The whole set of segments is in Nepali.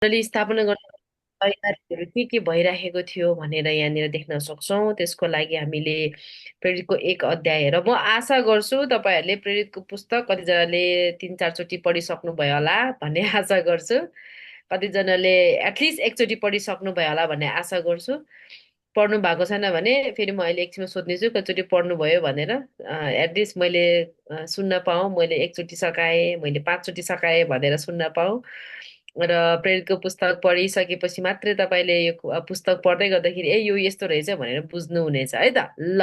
मण्डली स्थापना गर्न तयारीहरू के भइराखेको थियो भनेर यहाँनिर देख्न सक्छौँ। त्यसको लागि हामीले प्रेरितको एक अध्याय हेर। म आशा गर्छु तपाईँहरूले प्रेरितको पुस्तक कतिजनाले 3-4 चोटि पढिसक्नु भयो होला भन्ने आशा गर्छु। कतिजनाले एटलिस्ट एकचोटि पढिसक्नु भयो होला भन्ने आशा गर्छु। पढ्नु भएको छैन भने फेरि म अहिले एकछिनमा सोध्नेछु कतिचोटि पढ्नुभयो भनेर। एटलिस्ट मैले सुन्न पाऊँ, मैले एकचोटि सकाएँ, मैले 5 चोटि सकाएँ भनेर सुन्न पाऊँ। र प्रेरितको पुस्तक पढिसकेपछि मात्रै तपाईँले यो पुस्तक पढ्दै गर्दाखेरि ए यो यस्तो रहेछ भनेर बुझ्नुहुनेछ है त। ल,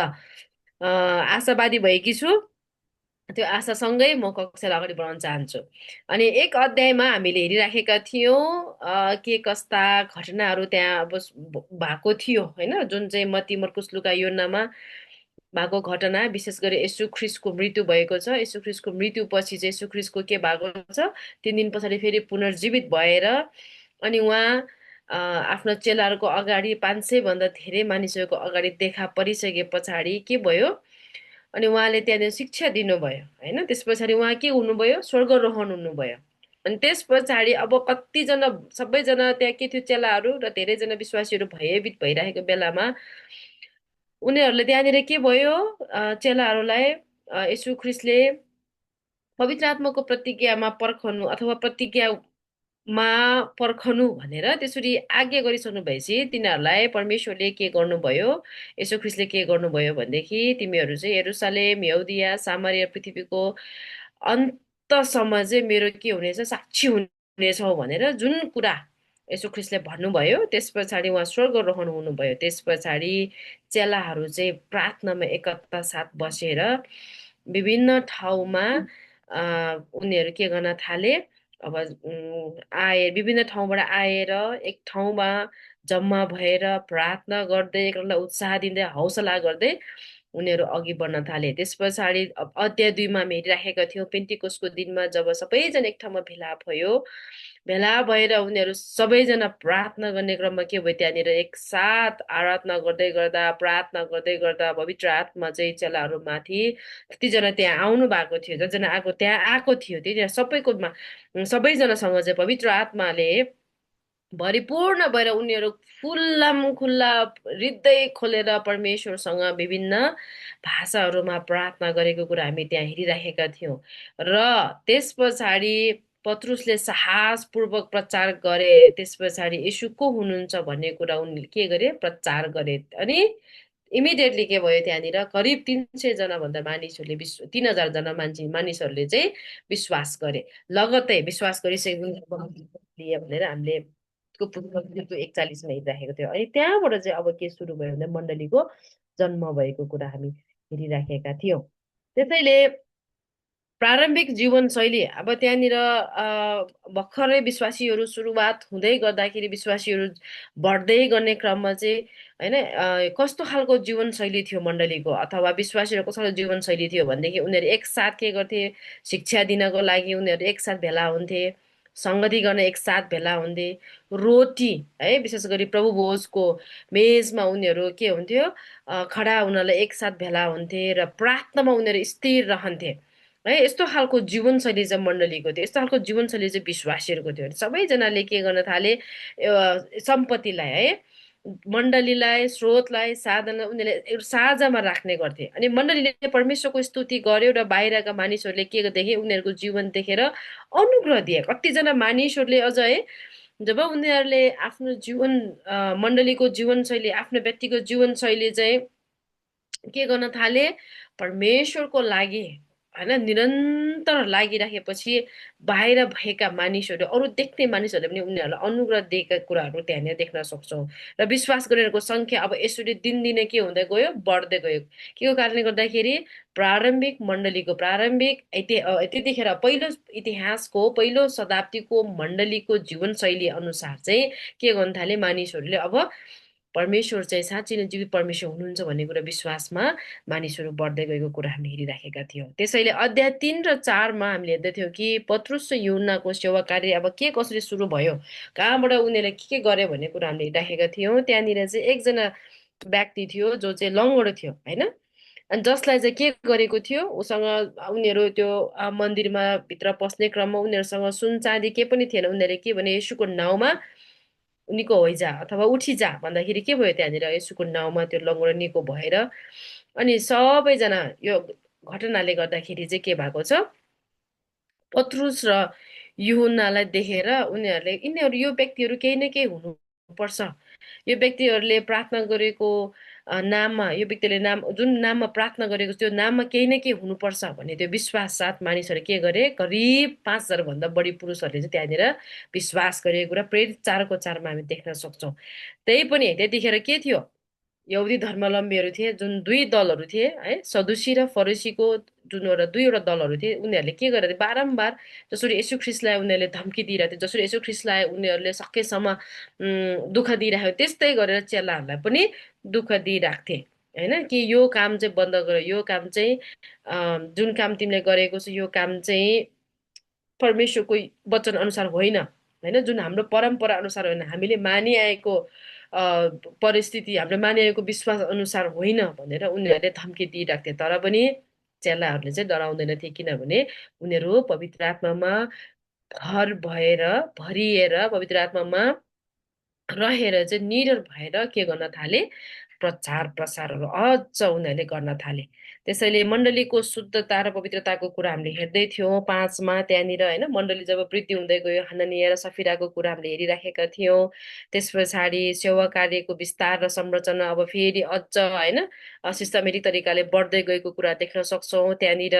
आशावादी भएकी छु। त्यो आशासँगै म कक्षालाई अगाडि बढाउन चाहन्छु। अनि एक अध्यायमा हामीले हेरिराखेका थियौँ के कस्ता घटनाहरू त्यहाँ अब भएको थियो होइन, जुन चाहिँ मत्ती, मर्कुस, लुका, योहन्नामा भएको घटना। विशेष गरी येशू ख्रिस्टको मृत्यु भएको छ। येशू ख्रिस्टको मृत्युपछि चाहिँ येशू ख्रिस्टको के भएको छ, 3 दिन पछाडि फेरि पुनर्जीवित भएर अनि उहाँ आफ्नो चेलाहरूको अगाडि 500 भन्दा धेरै मानिसहरूको अगाडि देखा परिसके पछाडि के भयो, अनि उहाँले त्यहाँनिर शिक्षा दिनुभयो होइन। त्यस पछाडि उहाँ के हुनुभयो, स्वर्गरोहण हुनुभयो। अनि त्यस पछाडि अब कतिजना, सबैजना त्यहाँ के थियो, चेलाहरू र धेरैजना विश्वासीहरू भयभीत भइरहेको बेलामा उनीहरूले त्यहाँनिर के भयो, चेलाहरूलाई येशू ख्रिस्टले पवित्र आत्माको प्रतिज्ञामा पर्खनु अथवा प्रतिज्ञामा पर्खनु भनेर त्यसरी आज्ञा गरिसक्नु भएपछि तिनीहरूलाई परमेश्वरले के गर्नुभयो, येशू ख्रिस्टले के गर्नुभयो भनेदेखि तिमीहरू चाहिँ यरुशलेम, यहुदिया, सामरिया, पृथ्वीको अन्तसम्म चाहिँ मेरो के हुनेछ, साक्षी हुनेछौ भनेर जुन कुरा येशू ख्रिस्टले भन्नुभयो, त्यस पछाडि उहाँ स्वर्गरोहण हुनुभयो। त्यस पछाडि चेलाहरू चाहिँ प्रार्थनामा एकता साथ बसेर विभिन्न ठाउँमा उनीहरू के गर्न थाले, अब आए, विभिन्न ठाउँबाट आएर एक ठाउँमा जम्मा भएर प्रार्थना गर्दै, एकअर्कालाई उत्साह दिँदै, हौसला गर्दै उनीहरू अघि बढ्न थाले। त्यस पछाडि अध्याय 2मा हामी हेरिराखेका थियौँ, पेन्टिकोसको दिनमा जब सबैजना एक ठाउँमा भेला भयो, भेला भएर उनीहरू सबैजना प्रार्थना गर्ने क्रममा के भयो, त्यहाँनिर एकसाथ आराधना गर्दै गर्दा, प्रार्थना गर्दै गर्दा पवित्र आत्मा चाहिँ चेलाहरूमाथि त्यतिजना त्यहाँ आउनु भएको थियो, जतिजना आएको त्यहाँ आएको थियो त्यतिजना सबैकोमा, सबैजनासँग चाहिँ पवित्र आत्माले भरिपूर्ण भएर उनीहरू खुल्लाम खुल्ला हृदय खोलेर परमेश्वरसँग विभिन्न भाषाहरूमा प्रार्थना गरेको कुरा हामी त्यहाँ हेरिराखेका थियौँ। र त्यस पछाडि पत्रुसले साहसपूर्वक प्रचार गरे। त्यस पछाडि येशू को हुनुहुन्छ भन्ने कुरा उनले के गरे, प्रचार गरे। अनि इमिडिएटली के भयो, त्यहाँनिर करिब 300 जना भन्दा मानिसहरूले 3000 जना मानिसहरूले चाहिँ विश्वास गरे। लगत्तै विश्वास गरिसकेपछि भनेर हामीले को पुस्तक 41मा हेरिराखेको थियो। अनि त्यहाँबाट चाहिँ अब के सुरु भयो भन्दा मण्डलीको जन्म भएको कुरा हामी हेरिराखेका थियौँ। त्यसैले प्रारम्भिक जीवनशैली, अब त्यहाँनिर भर्खरै विश्वासीहरू सुरुवात हुँदै गर्दाखेरि विश्वासीहरू बढ्दै गर्ने क्रममा चाहिँ होइन, कस्तो खालको जीवनशैली थियो मण्डलीको, अथवा विश्वासीहरू कस्तो खालको जीवनशैली थियो भनेदेखि उनीहरू एकसाथ के गर्थे, शिक्षा दिनको लागि उनीहरू एकसाथ भेला हुन्थे, सङ्गति गर्न एकसाथ भेला हुन्थे, रोटी है, विशेष गरी प्रभु भोजको मेजमा उनीहरू के हुन्थ्यो, खडा हुनलाई एकसाथ भेला हुन्थे र प्रार्थनामा उनीहरू स्थिर रहन्थे है। यस्तो खालको जीवनशैली चाहिँ मण्डलीको थियो, यस्तो खालको जीवनशैली चाहिँ विश्वासीहरूको थियो। सबैजनाले के गर्न थाले, सम्पत्तिलाई है, मण्डलीलाई, स्रोतलाई, साधन उनीहरूले एउटा साझामा राख्ने गर्थे। अनि मण्डलीले परमेश्वरको स्तुति गर्यो र बाहिरका मानिसहरूले के देखे, उनीहरूको जीवन देखेर अनुग्रह दिए। कतिजना मानिसहरूले अझ है, जब उनीहरूले आफ्नो जीवन, मण्डलीको जीवनशैली, आफ्नो व्यक्तिको जीवनशैली चाहिँ के गर्न थाले, परमेश्वरको लागि होइन निरन्तर लागिराखेपछि बाहिर भएका मानिसहरू, अरू देख्ने मानिसहरूले पनि उनीहरूलाई अनुग्रह दिएका कुराहरू त्यहाँनिर देख्न सक्छौँ। र विश्वास गरेको सङ्ख्या अब यसरी दिनदिनै के हुँदै गयो, बढ्दै गयो। के को कारणले गर्दाखेरि प्रारम्भिक मण्डलीको, प्रारम्भिक त्यतिखेर पहिलो इतिहासको पहिलो शताब्दीको मण्डलीको जीवनशैली अनुसार चाहिँ के गर्न थाले, मानिसहरूले अब परमेश्वर चाहिँ साँच्चै नै जीवित परमेश्वर हुनुहुन्छ भन्ने कुरा विश्वासमा मानिसहरू बढ्दै गएको कुरा हामीले हेरिराखेका थियौँ। त्यसैले अध्याय 3 र 4मा हामीले हेर्दैथ्यौँ कि पत्रुस र यूहन्नाको सेवा कार्य अब के कसरी सुरु भयो, कहाँबाट उनीहरूले के गरे भन्ने कुरा हामीले हेरिराखेका थियौँ। त्यहाँनिर चाहिँ एकजना व्यक्ति थियो जो चाहिँ लङ्गडो थियो होइन, अनि जसलाई चाहिँ के गरेको थियो उसँग उनीहरू त्यो मन्दिरमा भित्र पस्ने क्रममा उनीहरूसँग सुन चाँदी के पनि थिएन। उनीहरूले के भने येशूको नाउँमा निको होइजा अथवा उठिजा भन्दाखेरि के भयो त्यहाँनिर येशूको नाउँमा त्यो लङ्गडा निको भएर अनि सबैजना यो घटनाले गर्दाखेरि चाहिँ के भएको छ, पत्रुस र यूहन्नालाई देखेर उनीहरूले यिनीहरू यो व्यक्तिहरू केही न केही हुनुपर्छ, यो व्यक्तिहरूले प्रार्थना गरेको नाममा यो व्यक्तिले नाम जुन नाममा प्रार्थना गरेको त्यो नाममा केही न केही हुनुपर्छ भन्ने त्यो विश्वास साथ मानिसहरू के गरे, करिब 5,000 भन्दा बढी पुरुषहरूले चाहिँ त्यहाँनिर विश्वास गरेको कुरा प्रेरित 4को 4मा हामी देख्न सक्छौँ। त्यही पनि त्यतिखेर के थियो, यहुदी धर्मावलम्बीहरू थिए जुन दुई दलहरू थिए है, सदुसी र फरिसीको जुन एउटा दुईवटा दलहरू थिए उनीहरूले के गरेर बारम्बार जसरी येशू ख्रिस्टलाई उनीहरूले धम्की दिइरहेको थियो, जसरी येशू ख्रिस्टलाई उनीहरूले सकेसम्म दुःख दिइराख्यो त्यस्तै गरेर चेलाहरूलाई पनि दुःख दिइराख्थे होइन, कि यो काम चाहिँ बन्द गर, यो काम चाहिँ जुन काम तिमीले गरेको छ यो काम चाहिँ परमेश्वरको वचन अनुसार होइन होइन, जुन हाम्रो परम्परा अनुसार होइन, हामीले मानिआएको परिस्थिति हाम्रो मानिआएको विश्वास अनुसार होइन भनेर उनीहरूले धम्की दिइरहेको थिए। तर पनि चेलाहरूले चाहिँ डराउँदैन थिए, किनभने उनीहरू पवित्र आत्मामा भर भएर भरिएर पवित्र आत्मामा रहेर चाहिँ निडर भएर के गर्न थाले, प्रचार प्रसारहरू अझ उनीहरूले गर्न थाले। त्यसैले मण्डलीको शुद्धता र पवित्रताको कुरा हामीले हेर्दै थियौँ 5मा त्यहाँनिर होइन, मण्डली जब वृद्धि हुँदै गयो हननिया र सफिराको कुरा हामीले हेरिराखेका थियौँ। त्यस पछाडि सेवा कार्यको विस्तार र संरचना अब फेरि अझ होइन सिस्टमेटिक तरिकाले बढ्दै गएको कुरा देख्न सक्छौँ। त्यहाँनिर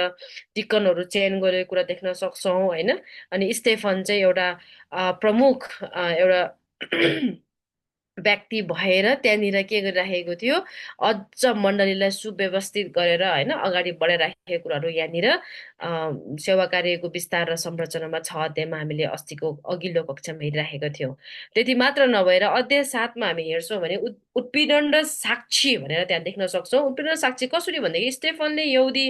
डिकनहरू चयन गरेको कुरा देख्न सक्छौँ होइन। अनि स्टेफन चाहिँ एउटा प्रमुख एउटा व्यक्ति भएर त्यहाँनिर के गरिराखेको थियो, अझ मण्डलीलाई सुव्यवस्थित गरेर होइन अगाडि बढाइराखेको कुराहरू यहाँनिर सेवा कार्यको विस्तार र संरचनामा 6 अध्यायमा हामीले अस्तिको अघिल्लो कक्षामा हेरिराखेका थियौँ। त्यति मात्र नभएर अध्याय 7मा हामी हेर्छौँ भने उत्पीडन र साक्षी भनेर त्यहाँ देख्न सक्छौँ। उत्पीडन र साक्षी कसरी भन्दाखेरि स्टेफनले यहुदी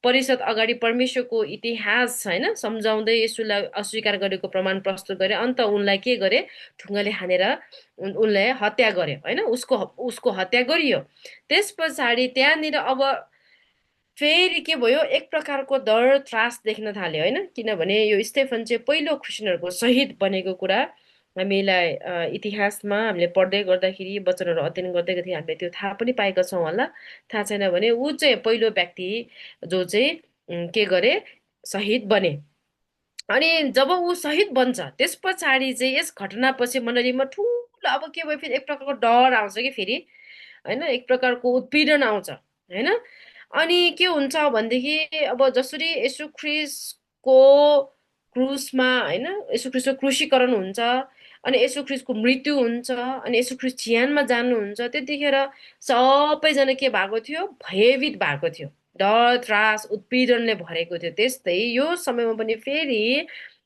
परिषद अगाडि परमेश्वरको इतिहास होइन सम्झाउँदै यसुलाई अस्वीकार गरेको प्रमाण प्रस्तुत गरे, अन्त उनलाई के गरे, ढुङ्गाले हानेर उनलाई हत्या गर्यो होइन, उसको उसको हत्या गरियो। त्यस पछाडि त्यहाँनिर अब फेरि के भयो, एक प्रकारको डर त्रास देख्न थाल्यो होइन, किनभने यो स्टेफन चाहिँ पहिलो क्रिस्चियनहरूको शहीद बनेको कुरा हामीलाई इतिहासमा हामीले पढ्दै गर्दाखेरि वचनहरू अध्ययन गर्दै गर्दाखेरि हामीले त्यो थाहा पनि पाएका छौँ होला। थाहा छैन भने ऊ चाहिँ पहिलो व्यक्ति जो चाहिँ के गरे, शहीद बने। अनि जब ऊ शहीद बन्छ त्यस पछाडि चाहिँ यस घटनापछि मण्डलीमा ठुलो अब के भयो, फेरि एक प्रकारको डर आउँछ कि फेरि होइन, एक प्रकारको उत्पीडन आउँछ होइन। अनि के हुन्छ भनेदेखि अब जसरी यसु ख्रिस्टको क्रुसमा होइन यसु ख्रिस्टको क्रुसीकरण हुन्छ अनि यसु ख्रिस्टको मृत्यु हुन्छ अनि यसु ख्रिस्ट चिहानमा जानुहुन्छ, त्यतिखेर सबैजना के भएको थियो, भयभीत भएको थियो, डर त्रास उत्पीडनले भरेको थियो। त्यस्तै यो समयमा पनि फेरि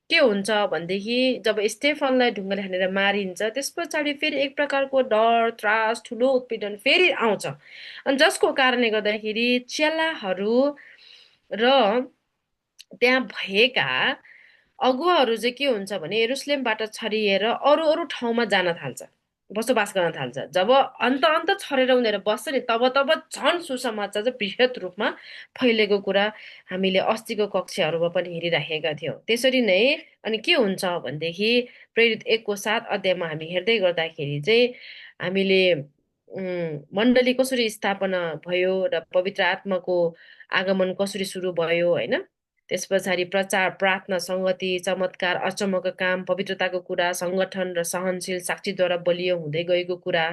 के हुन्छ भनेदेखि जब स्टेफनलाई ढुङ्गाले हानेर मारिन्छ त्यस पछाडि फेरि एक प्रकारको डर त्रास ठुलो उत्पीडन फेरि आउँछ। अनि जसको कारणले गर्दाखेरि चेलाहरू र त्यहाँ भएका अगुवाहरू चाहिँ के हुन्छ भने यरुसलेमबाट छरिएर अरू अरू ठाउँमा जान थाल्छ, बसोबास गर्न थाल्छ। जब अन्त अन्त छरेर उनीहरू बस्छ नि तब तब झन् सुसमाचार चाहिँ बृहत रूपमा फैलेको कुरा हामीले अस्तिको कक्षाहरूमा पनि हेरिराखेका थियौँ। त्यसरी नै अनि के हुन्छ भनेदेखि प्रेरित 1को 7 अध्यायमा हामी हेर्दै गर्दाखेरि चाहिँ हामीले मण्डली कसरी स्थापना भयो र पवित्र आत्माको आगमन कसरी सुरु भयो होइन, त्यस पछाडि प्रचार प्रार्थना सङ्गति चमत्कार अचम्मको काम पवित्रताको कुरा सङ्गठन र सहनशील साक्षीद्वारा बलियो हुँदै गएको कुरा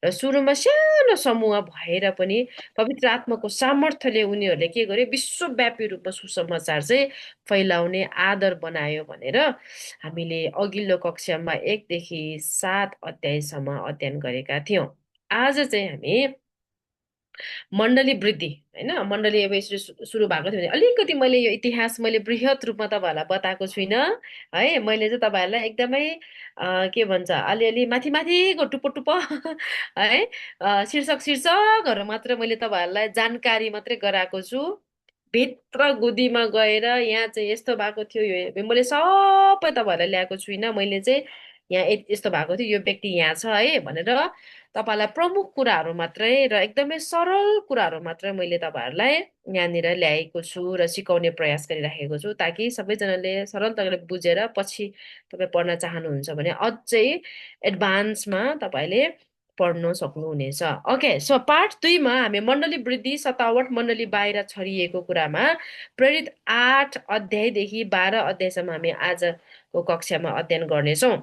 र सुरुमा सानो समूह भएर पनि पवित्र आत्माको सामर्थ्यले उनीहरूले के गर्यो, विश्वव्यापी रूपमा सुसमाचार चाहिँ फैलाउने आदर बनायो भनेर हामीले अघिल्लो कक्षामा 1देखि 7 अध्यायसम्म अध्ययन गरेका थियौँ। आज चाहिँ हामी मण्डली वृद्धि होइन, मण्डली अब यसरी सुरु भएको थियो भने अलिकति मैले यो इतिहास मैले बृहत रूपमा तपाईँहरूलाई बताएको छुइनँ है। मैले चाहिँ तपाईँहरूलाई एकदमै के भन्छ अलिअलि माथि माथिको टुप्पो टुप्पो है शीर्षक शीर्षकहरू मात्र मैले तपाईँहरूलाई जानकारी मात्रै गराएको छु। भित्र गुदीमा गएर यहाँ चाहिँ यस्तो भएको थियो यो मैले सबै तपाईँहरूलाई ल्याएको छुइनँ। मैले चाहिँ यहाँ यस्तो भएको थियो, यो व्यक्ति यहाँ छ है भनेर तपाईँलाई प्रमुख कुराहरू मात्रै र एकदमै सरल कुराहरू मात्रै मैले तपाईँहरूलाई यहाँनिर ल्याएको छु र सिकाउने प्रयास गरिराखेको छु, ताकि सबैजनाले सरल तरिकाले बुझेर पछि तपाईँ पढ्न चाहनुहुन्छ भने अझै एडभान्समा तपाईँले पढ्न सक्नुहुनेछ। ओके, सो पार्ट 2मा हामी मण्डली वृद्धि सतावट मण्डली बाहिर छरिएको कुरामा प्रेरित 8 अध्यायदेखि 12 अध्यायसम्म हामी आजको कक्षामा अध्ययन गर्नेछौँ।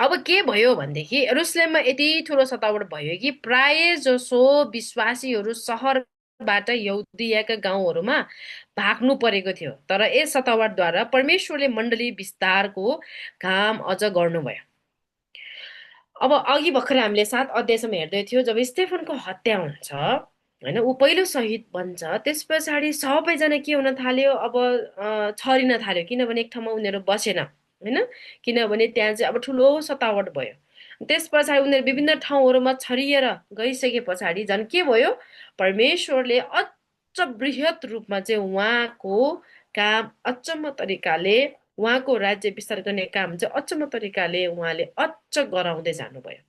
अब के भयो भनेदेखि यरुसलेममा यति ठुलो सतावट भयो कि प्राय जसो विश्वासीहरू सहरबाट यहुदियाका गाउँहरूमा भाग्नु परेको थियो। तर यस सतावटद्वारा परमेश्वरले मण्डली विस्तारको काम अझ गर्नुभयो। अब अघि भर्खर हामीले 7 अध्यायसम्म हेर्दै थियो, जब स्टेफनको हत्या हुन्छ होइन, ऊ पहिलो शहीद बन्छ, त्यस पछाडि सबैजना के हुन थाल्यो, अब छरिन थाल्यो, किनभने एक ठाउँमा उनीहरू बसेन होइन, किनभने त्यहाँ चाहिँ अब ठुलो सतावट भयो। त्यस पछाडि उनीहरू विभिन्न ठाउँहरूमा छरिएर गइसके पछाडि झन् के भयो, परमेश्वरले अझ बृहत रूपमा चाहिँ उहाँको काम अचम्म तरिकाले, उहाँको राज्य विस्तार गर्ने काम चाहिँ अचम्म तरिकाले उहाँले अझ गराउँदै जानुभयो।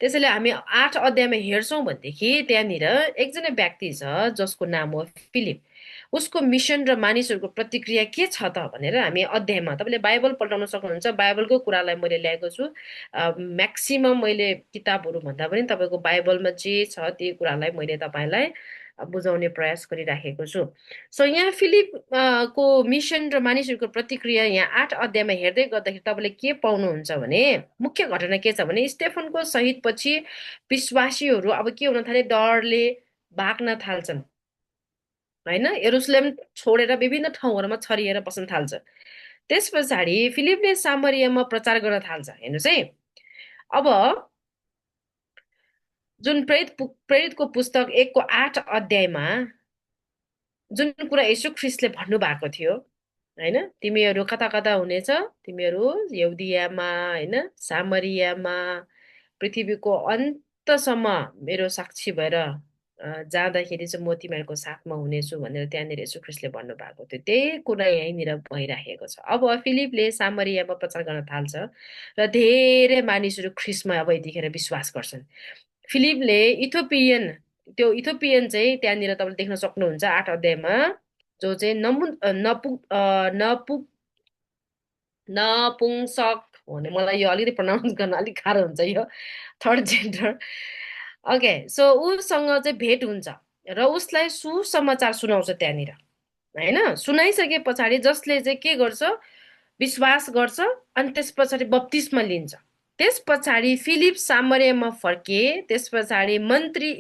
त्यसैले हामी 8 अध्यायमा हेर्छौँ भनेदेखि त्यहाँनिर एकजना व्यक्ति छ जसको नाम हो फिलिप। उसको मिसन र मानिसहरूको प्रतिक्रिया के छ त भनेर हामी अध्यायमा, तपाईँले बाइबल पल्टाउन सक्नुहुन्छ, बाइबलको कुरालाई मैले ल्याएको छु। म्याक्सिमम मैले किताबहरू भन्दा पनि तपाईँको बाइबलमा जे छ त्यो कुरालाई मैले तपाईँलाई बुझाउने प्रयास गरिराखेको छु। सो यहाँ फिलिप को मिसन र मानिसहरूको प्रतिक्रिया यहाँ 8 अध्यायमा हेर्दै गर्दाखेरि तपाईँले के पाउनुहुन्छ भने मुख्य घटना के छ भने स्टेफनको शहीद पछि विश्वासीहरू अब के हुन थाले, डरले भाग्न थाल्छन् होइन, यरुसलेम छोडेर विभिन्न ठाउँहरूमा छरिएर बस्न थाल्छ। त्यस पछाडि फिलिपले सामरियामा प्रचार गर्न थाल्छ। हेर्नुहोस् है, अब जुन प्रेरितको पुस्तक 1को 8 अध्यायमा जुन कुरा यीशु ख्रिस्टले भन्नुभएको थियो होइन, तिमीहरू कता कता हुनेछ, तिमीहरू यहुदियामा होइन, सामरियामा, पृथ्वीको अन्तसम्म मेरो साक्षी भएर जाँदाखेरि चाहिँ म तिमीहरूको साथमा हुनेछु भनेर त्यहाँनिर यीशु ख्रिस्टले भन्नुभएको थियो। त्यही कुरा यहीँनिर भइराखेको छ। अब फिलिपले सामरियामा प्रचार गर्न थाल्छ र धेरै मानिसहरू ख्रिस्टमा अब यतिखेर विश्वास गर्छन्। फिलिपले त्यो इथोपियन चाहिँ त्यहाँनिर तपाईँले देख्न सक्नुहुन्छ 8 अध्यायमा, जो चाहिँ नपुंसक भने, मलाई यो अलिकति प्रनाउन्स गर्न अलिक गाह्रो हुन्छ, यो थर्ड जेन्डर। ओके, सो उसँग चाहिँ भेट हुन्छ र उसलाई सुसमाचार सुनाउँछ त्यहाँनिर होइन। सुनाइसके पछाडि जसले चाहिँ के गर्छ, विश्वास गर्छ अनि त्यस पछाडि बप्तिस्मा लिन्छ। त्यस पछाडि फिलिप सामरियामा फर्के। त्यस पछाडि मन्त्री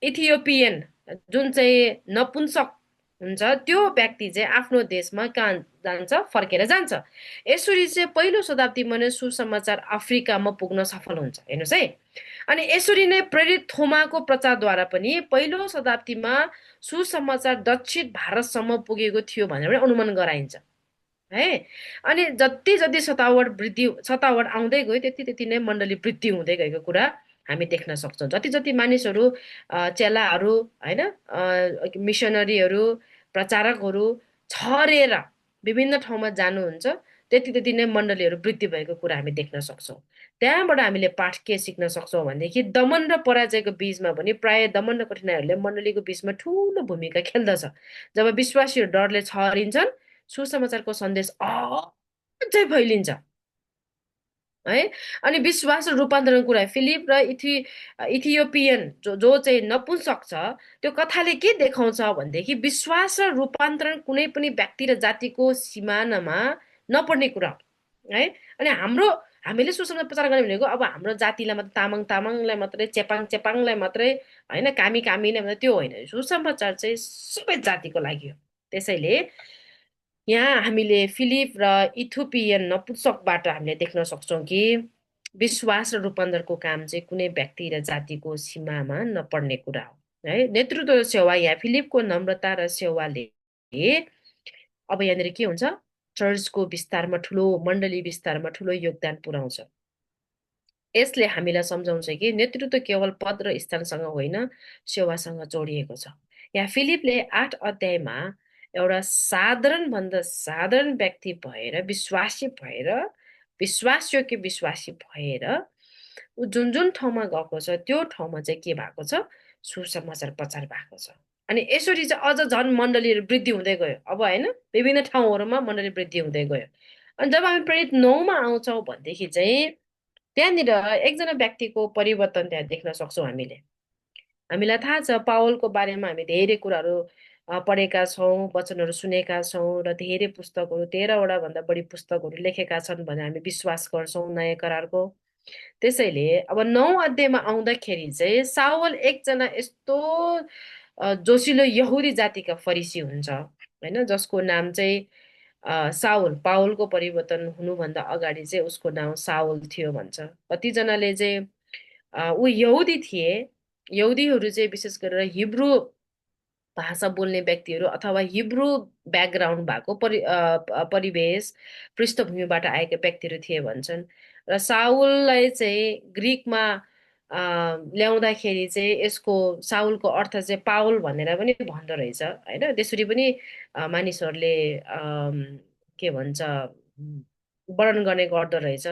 इथियोपियन जुन चाहिँ नपुंसक हुन्छ त्यो व्यक्ति चाहिँ आफ्नो देशमा कहाँ जान्छ, फर्केर जान्छ। यसरी चाहिँ पहिलो शताब्दीमा नै सुसमाचार अफ्रिकामा पुग्न सफल हुन्छ। हेर्नुहोस् है, अनि यसरी नै प्रेरित थोमाको प्रचारद्वारा पनि पहिलो शताब्दीमा सुसमाचार दक्षिण भारतसम्म पुगेको थियो भनेर पनि अनुमान गराइन्छ है। अनि जति जति सतावट आउँदै गयो त्यति त्यति नै मण्डली वृद्धि हुँदै गएको कुरा हामी देख्न सक्छौँ। जति जति मानिसहरू, चेलाहरू होइन, मिसनरीहरू, प्रचारकहरू छरेर विभिन्न ठाउँमा जानुहुन्छ, त्यति त्यति नै मण्डलीहरू वृद्धि भएको कुरा हामी देख्न सक्छौँ। त्यहाँबाट हामीले पाठ के सिक्न सक्छौँ भनेदेखि दमन र पराजयको बीचमा पनि प्राय दमन र कठिनाइहरूले मण्डलीको बीचमा ठुलो भूमिका खेल्दछ। जब विश्वासीहरू डरले छरिन्छन्, सुसमाचारको सन्देश अझै फैलिन्छ है। अनि विश्वास र रूपान्तरण कुरा, फिलिप र इथियोपियन जो चाहिँ नपुंसक छ, त्यो कथाले के देखाउँछ भनेदेखि विश्वास र रूपान्तरण कुनै पनि व्यक्ति र जातिको सिमानामा नपर्ने कुरा है। अनि हामीले सुसमाचार प्रचार गर्ने भनेको अब हाम्रो जातिलाई मात्रै, तामाङलाई मात्रै, चेपाङलाई मात्रै होइन, कामीलाई मात्रै, त्यो होइन। सुसमाचार चाहिँ सबै जातिको लागि हो। त्यसैले यहाँ हामीले फिलिप र इथोपियन नपुंसकबाट हामीले देख्न सक्छौँ कि विश्वास र रूपान्तरको काम चाहिँ कुनै व्यक्ति र जातिको सीमामा नपर्ने कुरा हो है। नेतृत्व सेवा, यहाँ फिलिपको नम्रता र सेवाले अब यहाँनिर के हुन्छ, चर्चको विस्तारमा ठुलो, मण्डली विस्तारमा ठुलो योगदान पुर्याउँछ। यसले हामीलाई सम्झाउँछ कि नेतृत्व केवल पद र स्थानसँग होइन, सेवासँग जोडिएको छ। यहाँ फिलिपले 8 अध्यायमा एउटा साधारण भन्दा साधारण व्यक्ति भएर, विश्वासी भएर, विश्वासयोग्य विश्वासी भएर ऊ जुन जुन ठाउँमा गएको छ त्यो ठाउँमा चाहिँ के भएको छ, सुसमाचार प्रचार भएको छ। अनि यसरी चाहिँ अझ झन् मण्डलीहरू वृद्धि हुँदै गयो। अब होइन, विभिन्न ठाउँहरूमा मण्डली वृद्धि हुँदै गयो। अनि जब हामी प्रेरित 9मा आउँछौँ भनेदेखि चाहिँ त्यहाँनिर एकजना व्यक्तिको परिवर्तन त्यहाँ देख्न सक्छौँ हामीले। हामीलाई थाहा छ पावलको बारेमा हामी धेरै कुराहरू पढेका छौँ, वचनहरू सुनेका छौँ र धेरै पुस्तकहरू, 13वटा भन्दा बढी पुस्तकहरू लेखेका छन् भनेर हामी विश्वास गर्छौँ नयाँ करारको। त्यसैले अब 9 अध्यायमा आउँदाखेरि चाहिँ साउल एकजना यस्तो जोसिलो यहुदी जातिका फरिसी हुन्छ होइन, जसको नाम चाहिँ साउल। पावलको परिवर्तन हुनुभन्दा अगाडि चाहिँ उसको नाम साउल थियो भन्छ। कतिजनाले चाहिँ ऊ यहुदी थिए। यहुदीहरू चाहिँ विशेष गरेर हिब्रू भाषा बोल्ने व्यक्तिहरू अथवा हिब्रू ब्याकग्राउन्ड भएको परिवेश पृष्ठभूमिबाट आएका व्यक्तिहरू थिए भन्छन्। र साउललाई चाहिँ ग्रिकमा ल्याउँदाखेरि चाहिँ यसको साउलको अर्थ चाहिँ पावल भनेर पनि भन्दो रहेछ होइन। त्यसरी पनि मानिसहरूले के भन्छ वर्णन गर्ने गर्दो रहेछ।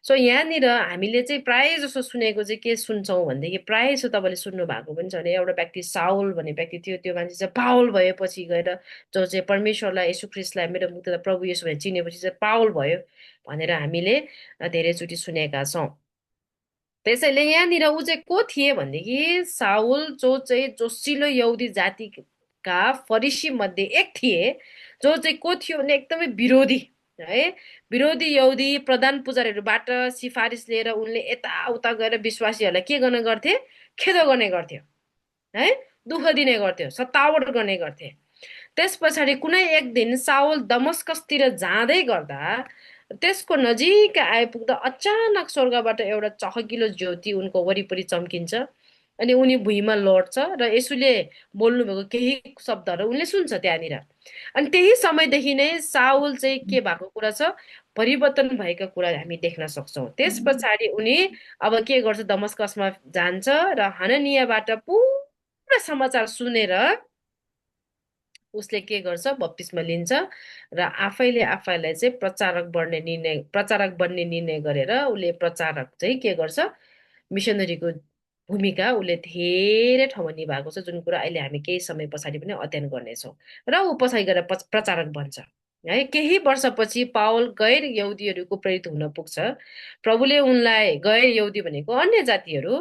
सो यहाँनिर हामीले चाहिँ प्रायः जसो सुनेको चाहिँ के सुन्छौँ भनेदेखि, प्रायः जसो तपाईँले सुन्नु भएको पनि छ भने, एउटा व्यक्ति साउल भन्ने व्यक्ति थियो, त्यो मान्छे चाहिँ पावल भएपछि गएर जो चाहिँ परमेश्वरलाई, यीशु ख्रिस्टलाई मेरो मुक्तिदाता प्रभु येशू भनेर चिनेपछि चाहिँ पावल भयो भनेर हामीले धेरैचोटि सुनेका छौँ। त्यसैले यहाँनिर ऊ चाहिँ को थिए भनेदेखि साउल, जो चाहिँ जोसिलो यहुदी जातिका फरिसी मध्ये एक थिए, जो चाहिँ को थियो भने एकदमै विरोधी है। विरोधी यहुदी प्रधान पुजारीहरूबाट सिफारिस लिएर उनले यताउता गएर विश्वासीहरूलाई के गर्ने गर्थे, खेदो गर्ने गर्थ्यो है, दुःख दिने गर्थ्यो, सतावट गर्ने गर्थे। त्यस पछाडि कुनै एक दिन साउल दमस्कसतिर जाँदै गर्दा त्यसको नजिक आइपुग्दा अचानक स्वर्गबाट एउटा चहकिलो ज्योति उनको वरिपरि चम्किन्छ। अनि उनी भुइँमा लड्छ र यसुले बोल्नुभएको केही शब्दहरू उनले सुन्छ त्यहाँनिर। अनि त्यही समयदेखि नै साउल चाहिँ के भएको कुरा छ, परिवर्तन भएको कुरा हामी देख्न सक्छौँ। त्यस पछाडि उनी अब के गर्छ, दमस्कसमा जान्छ र हननियाबाट पुरा समाचार सुनेर उसले के गर्छ, बप्तिस्मा लिन्छ र आफैले आफैलाई चाहिँ प्रचारक बन्ने निर्णय गरेर उसले प्रचारक चाहिँ के गर्छ, मिसनरीको भूमिका उसले धेरै ठाउँमा निभाएको छ, जुन कुरा अहिले हामी केही समय पछाडि पनि अध्ययन गर्नेछौँ। र ऊ पछाडि गएर प्रचारक बन्छ है। केही वर्षपछि पावल गैर यहुदीहरूको प्रेरित हुन पुग्छ। प्रभुले उनलाई, गैर यहुदी भनेको अन्य जातिहरू,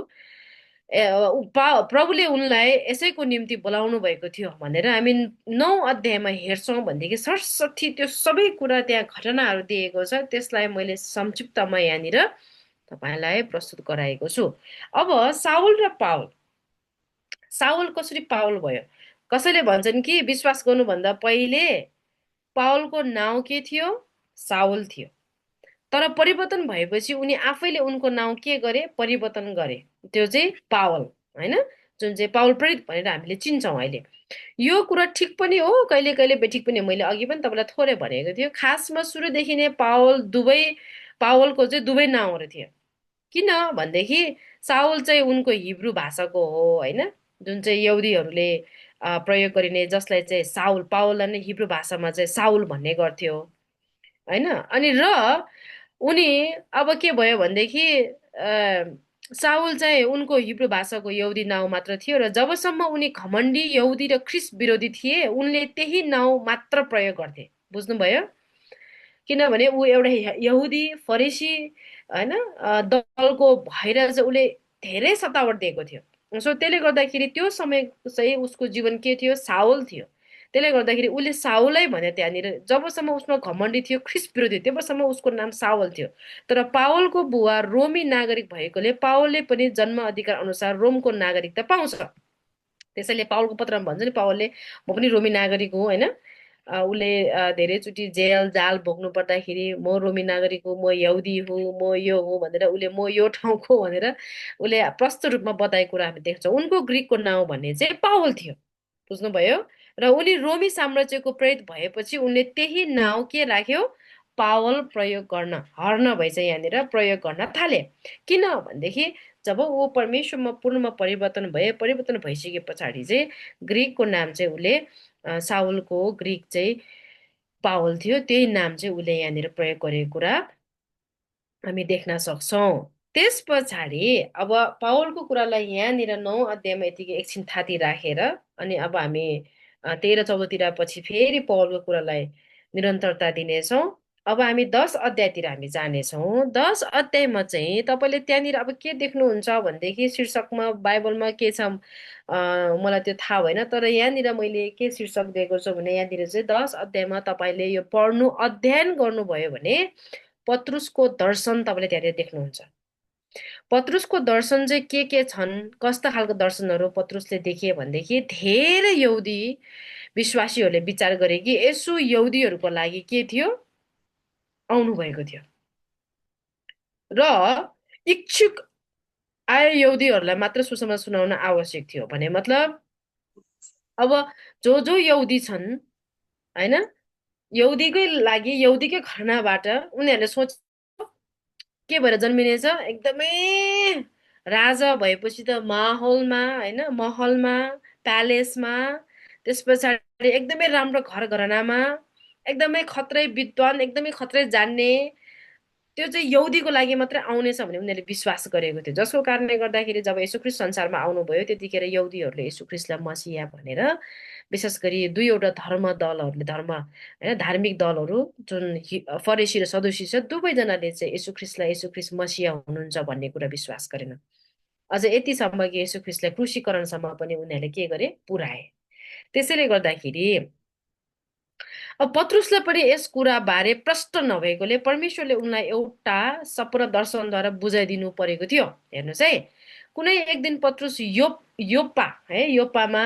प्रभुले उनलाई यसैको निम्ति बोलाउनु भएको थियो भनेर हामी 9 अध्यायमा हेर्छौँ भनेदेखि सरस्वती त्यो सबै कुरा त्यहाँ घटनाहरू दिएको छ। त्यसलाई मैले संक्षिप्तमा यहाँनिर तपाईँलाई प्रस्तुत गराएको छु। अब साउल र पावल, साउल कसरी पावल भयो? कसैले भन्छन् कि विश्वास गर्नुभन्दा पहिले पावलको नाउँ के थियो, साउल थियो। तर परिवर्तन भएपछि उनी आफैले उनको नाउँ के गरे, परिवर्तन गरे, त्यो चाहिँ पावल होइन, जुन चाहिँ पावल प्रेरित भनेर हामीले चिन्छौँ अहिले। यो कुरा ठिक पनि हो, कहिले कहिले बेठिक पनि हो। मैले अघि पनि तपाईँलाई थोरै भनेको थियो, खासमा सुरुदेखि नै पावलको चाहिँ दुवै नाउँहरू थियो। किन भनेदेखि साउल चाहिँ उनको हिब्रू भाषाको हो होइन, जुन चाहिँ यहुदीहरूले प्रयोग गरिने, जसलाई चाहिँ साउल, पावललाई नै हिब्रू भाषामा चाहिँ साउल भन्ने गर्थ्यो होइन। अनि र उनी अब के भयो भनेदेखि साउल चाहिँ उनको हिब्रू भाषाको यहुदी नाउँ मात्र थियो र जबसम्म उनी घमण्डी यहुदी र ख्रिस्ट विरोधी थिए उनले त्यही नाउँ मात्र प्रयोग गर्थे। बुझ्नुभयो? किनभने ऊ एउटा यहुदी फरिसी होइन दलको भएर चाहिँ उसले धेरै सतावट दिएको थियो। सो त्यसले गर्दाखेरि त्यो समय चाहिँ उसको जीवन के थियो, साउल थियो। त्यसले गर्दाखेरि उसले साउलै भने त्यहाँनिर, जबसम्म उसमा घमण्डी थियो, ख्रिस्ट विरोधी थियो, तबसम्म उसको नाम साउल थियो। तर पावलको बुवा रोमी नागरिक भएकोले पावलले पनि जन्म अधिकार अनुसार रोमको नागरिकता पाउँछ। त्यसैले पावलको पत्रमा भन्छ नि पावलले, म पनि रोमी नागरिक हुँ होइन। उसले धेरैचोटि जेल जाल भोग्नु पर्दाखेरि म रोमी नागरिक हुँ, म यहुदी हुँ, म यो हुँ भनेर उसले, म यो ठाउँको भनेर उसले प्रष्ट रूपमा बताएको कुरा हामी देख्छौँ। उनको ग्रिकको नाउँ भन्ने चाहिँ पावल थियो। बुझ्नुभयो? र उनी रोमी साम्राज्यको प्रेरित भएपछि उनले त्यही नाउँ के राख्यो, पावल प्रयोग गर्न, हर्न भएछ यहाँनिर, प्रयोग गर्न थाले। किन भनेदेखि जब ऊ परमेश्वरमा पूर्णमा परिवर्तन भए, परिवर्तन भइसके पछाडि चाहिँ ग्रिकको नाम चाहिँ उसले साउलको ग्रिक चाहिँ पावल थियो, त्यही नाम चाहिँ उसले यहाँनिर प्रयोग गरेको कुरा हामी देख्न सक्छौँ। त्यस पछाडि अब पावलको कुरालाई यहाँनिर 9 अध्यायमा यतिकै एकछिन थाती राखेर अनि अब हामी 13-14तिर पछि फेरि पावलको कुरालाई निरन्तरता दिनेछौँ। अब हामी 10 अध्यायतिर हामी जानेछौँ। 10 अध्यायमा चाहिँ तपाईँले त्यहाँनिर अब के देख्नुहुन्छ भनेदेखि शीर्षकमा बाइबलमा के छ मलाई त्यो थाहा भएन, तर यहाँनिर मैले के शीर्षक दिएको छु भने यहाँनिर चाहिँ 10 अध्यायमा तपाईँले यो पढ्नु अध्ययन गर्नुभयो भने पत्रुसको दर्शन तपाईँले त्यहाँनिर देख्नुहुन्छ। पत्रुसको दर्शन चाहिँ के छन्, कस्ता खालको दर्शनहरू पत्रुसले देखे भनेदेखि धेरै यहुदी विश्वासीहरूले विचार गरे कि यसो यहुदीहरूको लागि के थियो, आउनु भएको थियो र इच्छुक आए यहुदीहरूलाई मात्र सुसमाचार सुनाउन आवश्यक थियो भने मतलब अब जो जो यहुदी छन् होइन, यहुदीकै लागि यहुदीकै घरनाबाट उनीहरूले सोच के भएर जन्मिनेछ, एकदमै राजा भएपछि त माहौलमा होइन, महलमा, प्यालेसमा, त्यस पछाडि एकदमै राम्रो घर घरनामा, एकदमै खत्रै विद्वान, एकदमै खत्रै जान्ने, त्यो चाहिँ यहुदीको लागि मात्रै आउनेछ भन्ने उनीहरूले विश्वास गरेको थियो। जसको कारणले गर्दाखेरि जब येशूख्रिस्ट संसारमा आउनुभयो त्यतिखेर यहुदीहरूले येशूख्रिस्टलाई मसिहा भनेर विशेष गरी दुईवटा धर्म दलहरूले होइन, धार्मिक दलहरू जुन फरेसी र सदुसी छ, दुवैजनाले चाहिँ येशूख्रिस्टलाई येशूख्रिस्ट मसिहा हुनुहुन्छ भन्ने कुरा विश्वास गरेन। अझ यतिसम्म कि येशूख्रिस्टलाई क्रुसीकरणसम्म पनि उनीहरूले के गरे, पुर्याए। त्यसैले गर्दाखेरि अब पत्रुसलाई पनि यस कुरा बारे प्रष्ट नभएकोले परमेश्वरले उनलाई एउटा सपना दर्शनद्वारा बुझाइदिनु परेको थियो। हेर्नुहोस् है, कुनै एक दिन पत्रुस योप्पा है, योप्पामा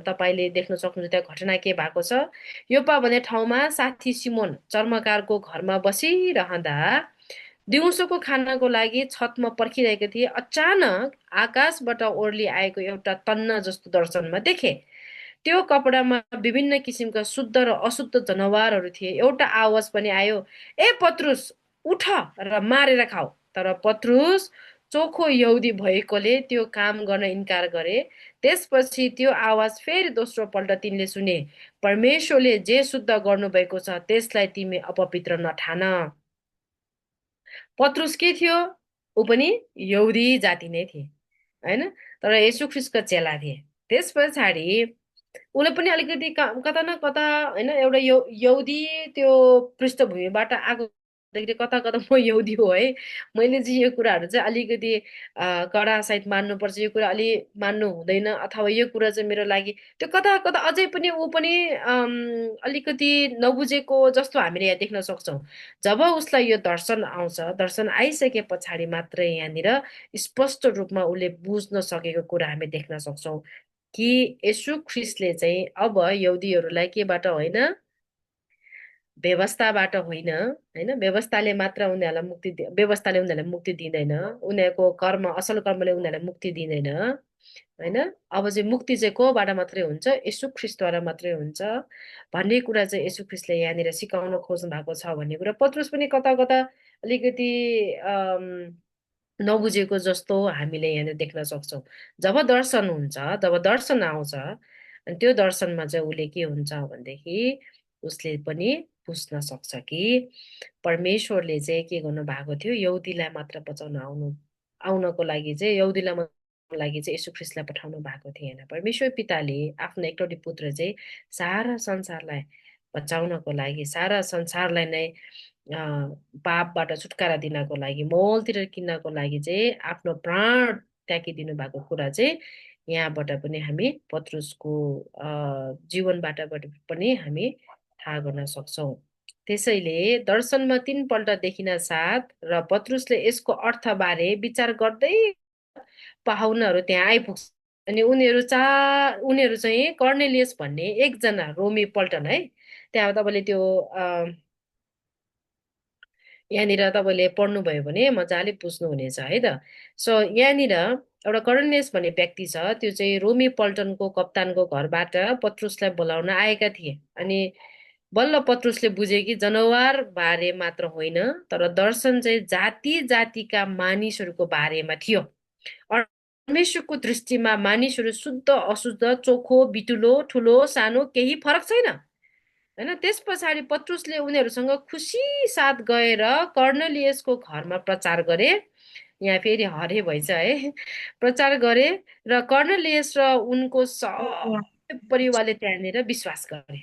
तपाईँले देख्न सक्नुहुन्छ त्यहाँ घटना के भएको छ। योप्पा भन्ने ठाउँमा साथी सिमोन चर्मकारको घरमा बसिरहँदा दिउँसोको खानाको लागि छतमा पर्खिरहेको थिए। अचानक आकाशबाट ओर्ली आएको एउटा तन्ना जस्तो दर्शनमा देखे। त्यो कपडामा विभिन्न किसिमका शुद्ध र अशुद्ध जनावरहरू थिए। एउटा आवाज पनि आयो, ए पत्रुस उठ र मारेर खाऊ। तर पत्रुस चोखो यहुदी भएकोले त्यो काम गर्न इन्कार गरे। त्यसपछि त्यो आवाज फेरि दोस्रो पल्ट तिनले सुने, परमेश्वरले जे शुद्ध गर्नुभएको छ त्यसलाई तिमी अपवित्र नठान। पत्रुस के थियो, ऊ पनि यहुदी जाति नै थिए होइन, तर येशू ख्रिस्टको चेला थिए। त्यस पछाडि उसले पनि अलिकति कता न कता होइन, एउटा यहुदी त्यो पृष्ठभूमिबाट आएको कता कता म यहुदी हो है, मैले चाहिँ यो कुराहरू चाहिँ अलिकति कडा सायद मान्नुपर्छ, यो कुरा अलि मान्नु हुँदैन, अथवा यो कुरा चाहिँ मेरो लागि त्यो कता कता अझै पनि ऊ पनि अलिकति नबुझेको जस्तो हामीले यहाँ देख्न सक्छौँ। जब उसलाई यो दर्शन आउँछ, दर्शन आइसके पछाडि मात्रै यहाँनिर स्पष्ट रूपमा उसले बुझ्न सकेको कुरा हामी देख्न सक्छौँ कि येशू ख्रिस्टले चाहिँ अब यहुदीहरूलाई केबाट होइन, व्यवस्थाबाट होइन होइन, व्यवस्थाले मात्र उनीहरूलाई मुक्ति व्यवस्थाले उनीहरूलाई मुक्ति दिँदैन, उनीहरूको कर्म असल कर्मले उनीहरूलाई मुक्ति दिँदैन होइन। अब चाहिँ मुक्ति चाहिँ कोबाट मात्रै हुन्छ, येशू ख्रिस्टद्वारा मात्रै हुन्छ भन्ने कुरा चाहिँ येशू ख्रिस्टले यहाँनिर सिकाउन खोज्नु भएको छ भन्ने कुरा पत्रुस पनि कता कता अलिकति नबुझेको जस्तो हामीले यहाँनिर देख्न सक्छौँ। जब दर्शन हुन्छ, जब दर्शन आउँछ अनि त्यो दर्शनमा चाहिँ उसले के हुन्छ भनेदेखि उसले पनि बुझ्न सक्छ कि परमेश्वरले चाहिँ के गर्नु भएको थियो, यहुदीलाई मात्र बचाउन आउनको लागि चाहिँ यहुदीलाई लागि चाहिँ येशू ख्रिस्टलाई पठाउनु भएको थिएन। परमेश्वर पिताले आफ्नो एकलौटी पुत्र चाहिँ सारा संसारलाई बचाउनको लागि, सारा संसारलाई नै पापबाट छुटकारा दिनको लागि, मोलतिर किन्नको लागि चाहिँ आफ्नो प्राण त्यागिदिनु भएको कुरा चाहिँ यहाँबाट पनि हामी पत्रुसको जीवनबाट पनि हामी थाहा गर्न सक्छौँ। त्यसैले दर्शनमा 3 पल्ट देखिन साथ र पत्रुसले यसको अर्थबारे विचार गर्दै पाहुनाहरू त्यहाँ आइपुग्छ। अनि उनीहरू चाहिँ कर्नेलियस भन्ने एकजना रोमी पल्टन है, त्यहाँ तपाईँले त्यो यहाँनिर तपाईँले पढ्नुभयो भने मजाले बुझ्नुहुनेछ है त। सो यहाँनिर एउटा कर्नेलियस भन्ने व्यक्ति छ, त्यो चाहिँ रोमी पल्टनको कप्तानको घरबाट पत्रुसलाई बोलाउन आएका थिए। अनि बल्ल पत्रुसले बुझे कि जनावर बारे मात्र होइन, तर दर्शन चाहिँ जाति जातिका मानिसहरूको बारेमा थियो। परमेश्वरको दृष्टिमा मानिसहरू शुद्ध अशुद्ध चोखो बिटुलो ठुलो सानो केही फरक छैन। होइन, त्यस पछाडि पत्रुसले उनीहरूसँग खुसी साथ गएर कर्नेलियसको घरमा प्रचार गरे। यहाँ फेरि हरे भएछ है। प्रचार गरे र कर्नेलियस र उनको सबै परिवारले त्यहाँनिर विश्वास गरे।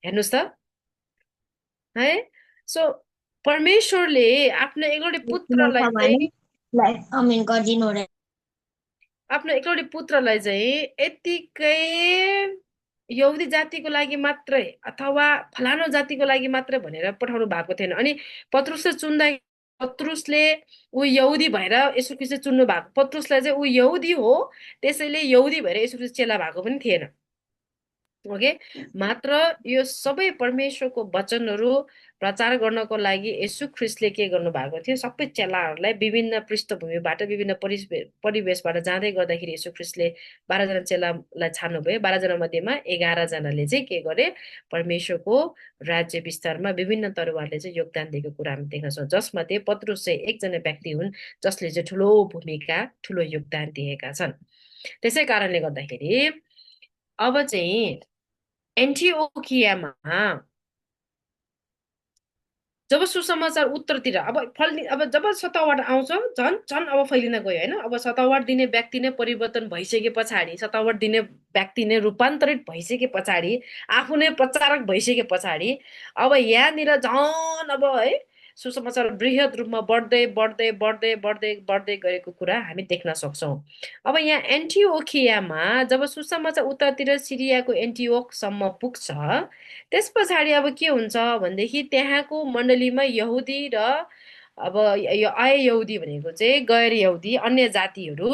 हेर्नुहोस् त है। सो परमेश्वरले आफ्नो एकलौटे पुत्रलाई चाहिँ अमिन गरिदिनु रे। आफ्नो एकलौटे पुत्रलाई चाहिँ यत्तिकै यहुदी जातिको लागि मात्रै अथवा फलानो जातिको लागि मात्रै भनेर पठाउनु भएको थिएन। अनि पत्रुसले चुन्दा पत्रुसले ऊ यहुदी भएर यसो ख्रिस्ट चुन्नु भएको, पत्रुसलाई चाहिँ ऊ यहुदी हो त्यसैले यहुदी भएर यसो ख्रिस्ट चेला भएको पनि थिएन। ओके, मात्र यो सबै परमेश्वरको वचनहरू प्रचार गर्नको लागि यसु ख्रिस्टले के गर्नु भएको थियो, सबै चेलाहरूलाई विभिन्न पृष्ठभूमिबाट विभिन्न परिवेशबाट जाँदै गर्दाखेरि यसु ख्रिस्टले 12 जना चेलालाई छान्नुभयो। 12 जना मध्येमा 11 जनाले चाहिँ के गरे, परमेश्वरको राज्य विस्तारमा विभिन्न तरुवारले चाहिँ योगदान दिएको कुरा हामी देख्न सक्छौँ। जसमध्ये पत्रुस चाहिँ एकजना व्यक्ति हुन् जसले चाहिँ ठुलो भूमिका ठुलो योगदान दिएका छन्। त्यसै कारणले गर्दाखेरि अब चाहिँ एन्टिओकियामा जब सुसमाचार उत्तरतिर अब जब सतावट आउँछ झन् झन् अब फैलिन गयो होइन। अब सतावट दिने व्यक्ति नै परिवर्तन भइसके पछाडि, सतावट दिने व्यक्ति नै रूपान्तरित भइसके पछाडि, आफू नै प्रचारक भइसके पछाडि अब यहाँनिर झन् अब है सुसमाचार बृहत रूपमा बढ्दै बढ्दै बढ्दै बढ्दै बढ्दै गएको कुरा हामी देख्न सक्छौँ। अब यहाँ एन्टिओखियामा जब सुसमाचार उत्तरतिर सिरियाको एन्टिओकसम्म पुग्छ, त्यस पछाडि अब के हुन्छ भनेदेखि त्यहाँको मण्डलीमा यहुदी र अब यो अयहुदी भनेको चाहिँ गैर यहुदी अन्य जातिहरू,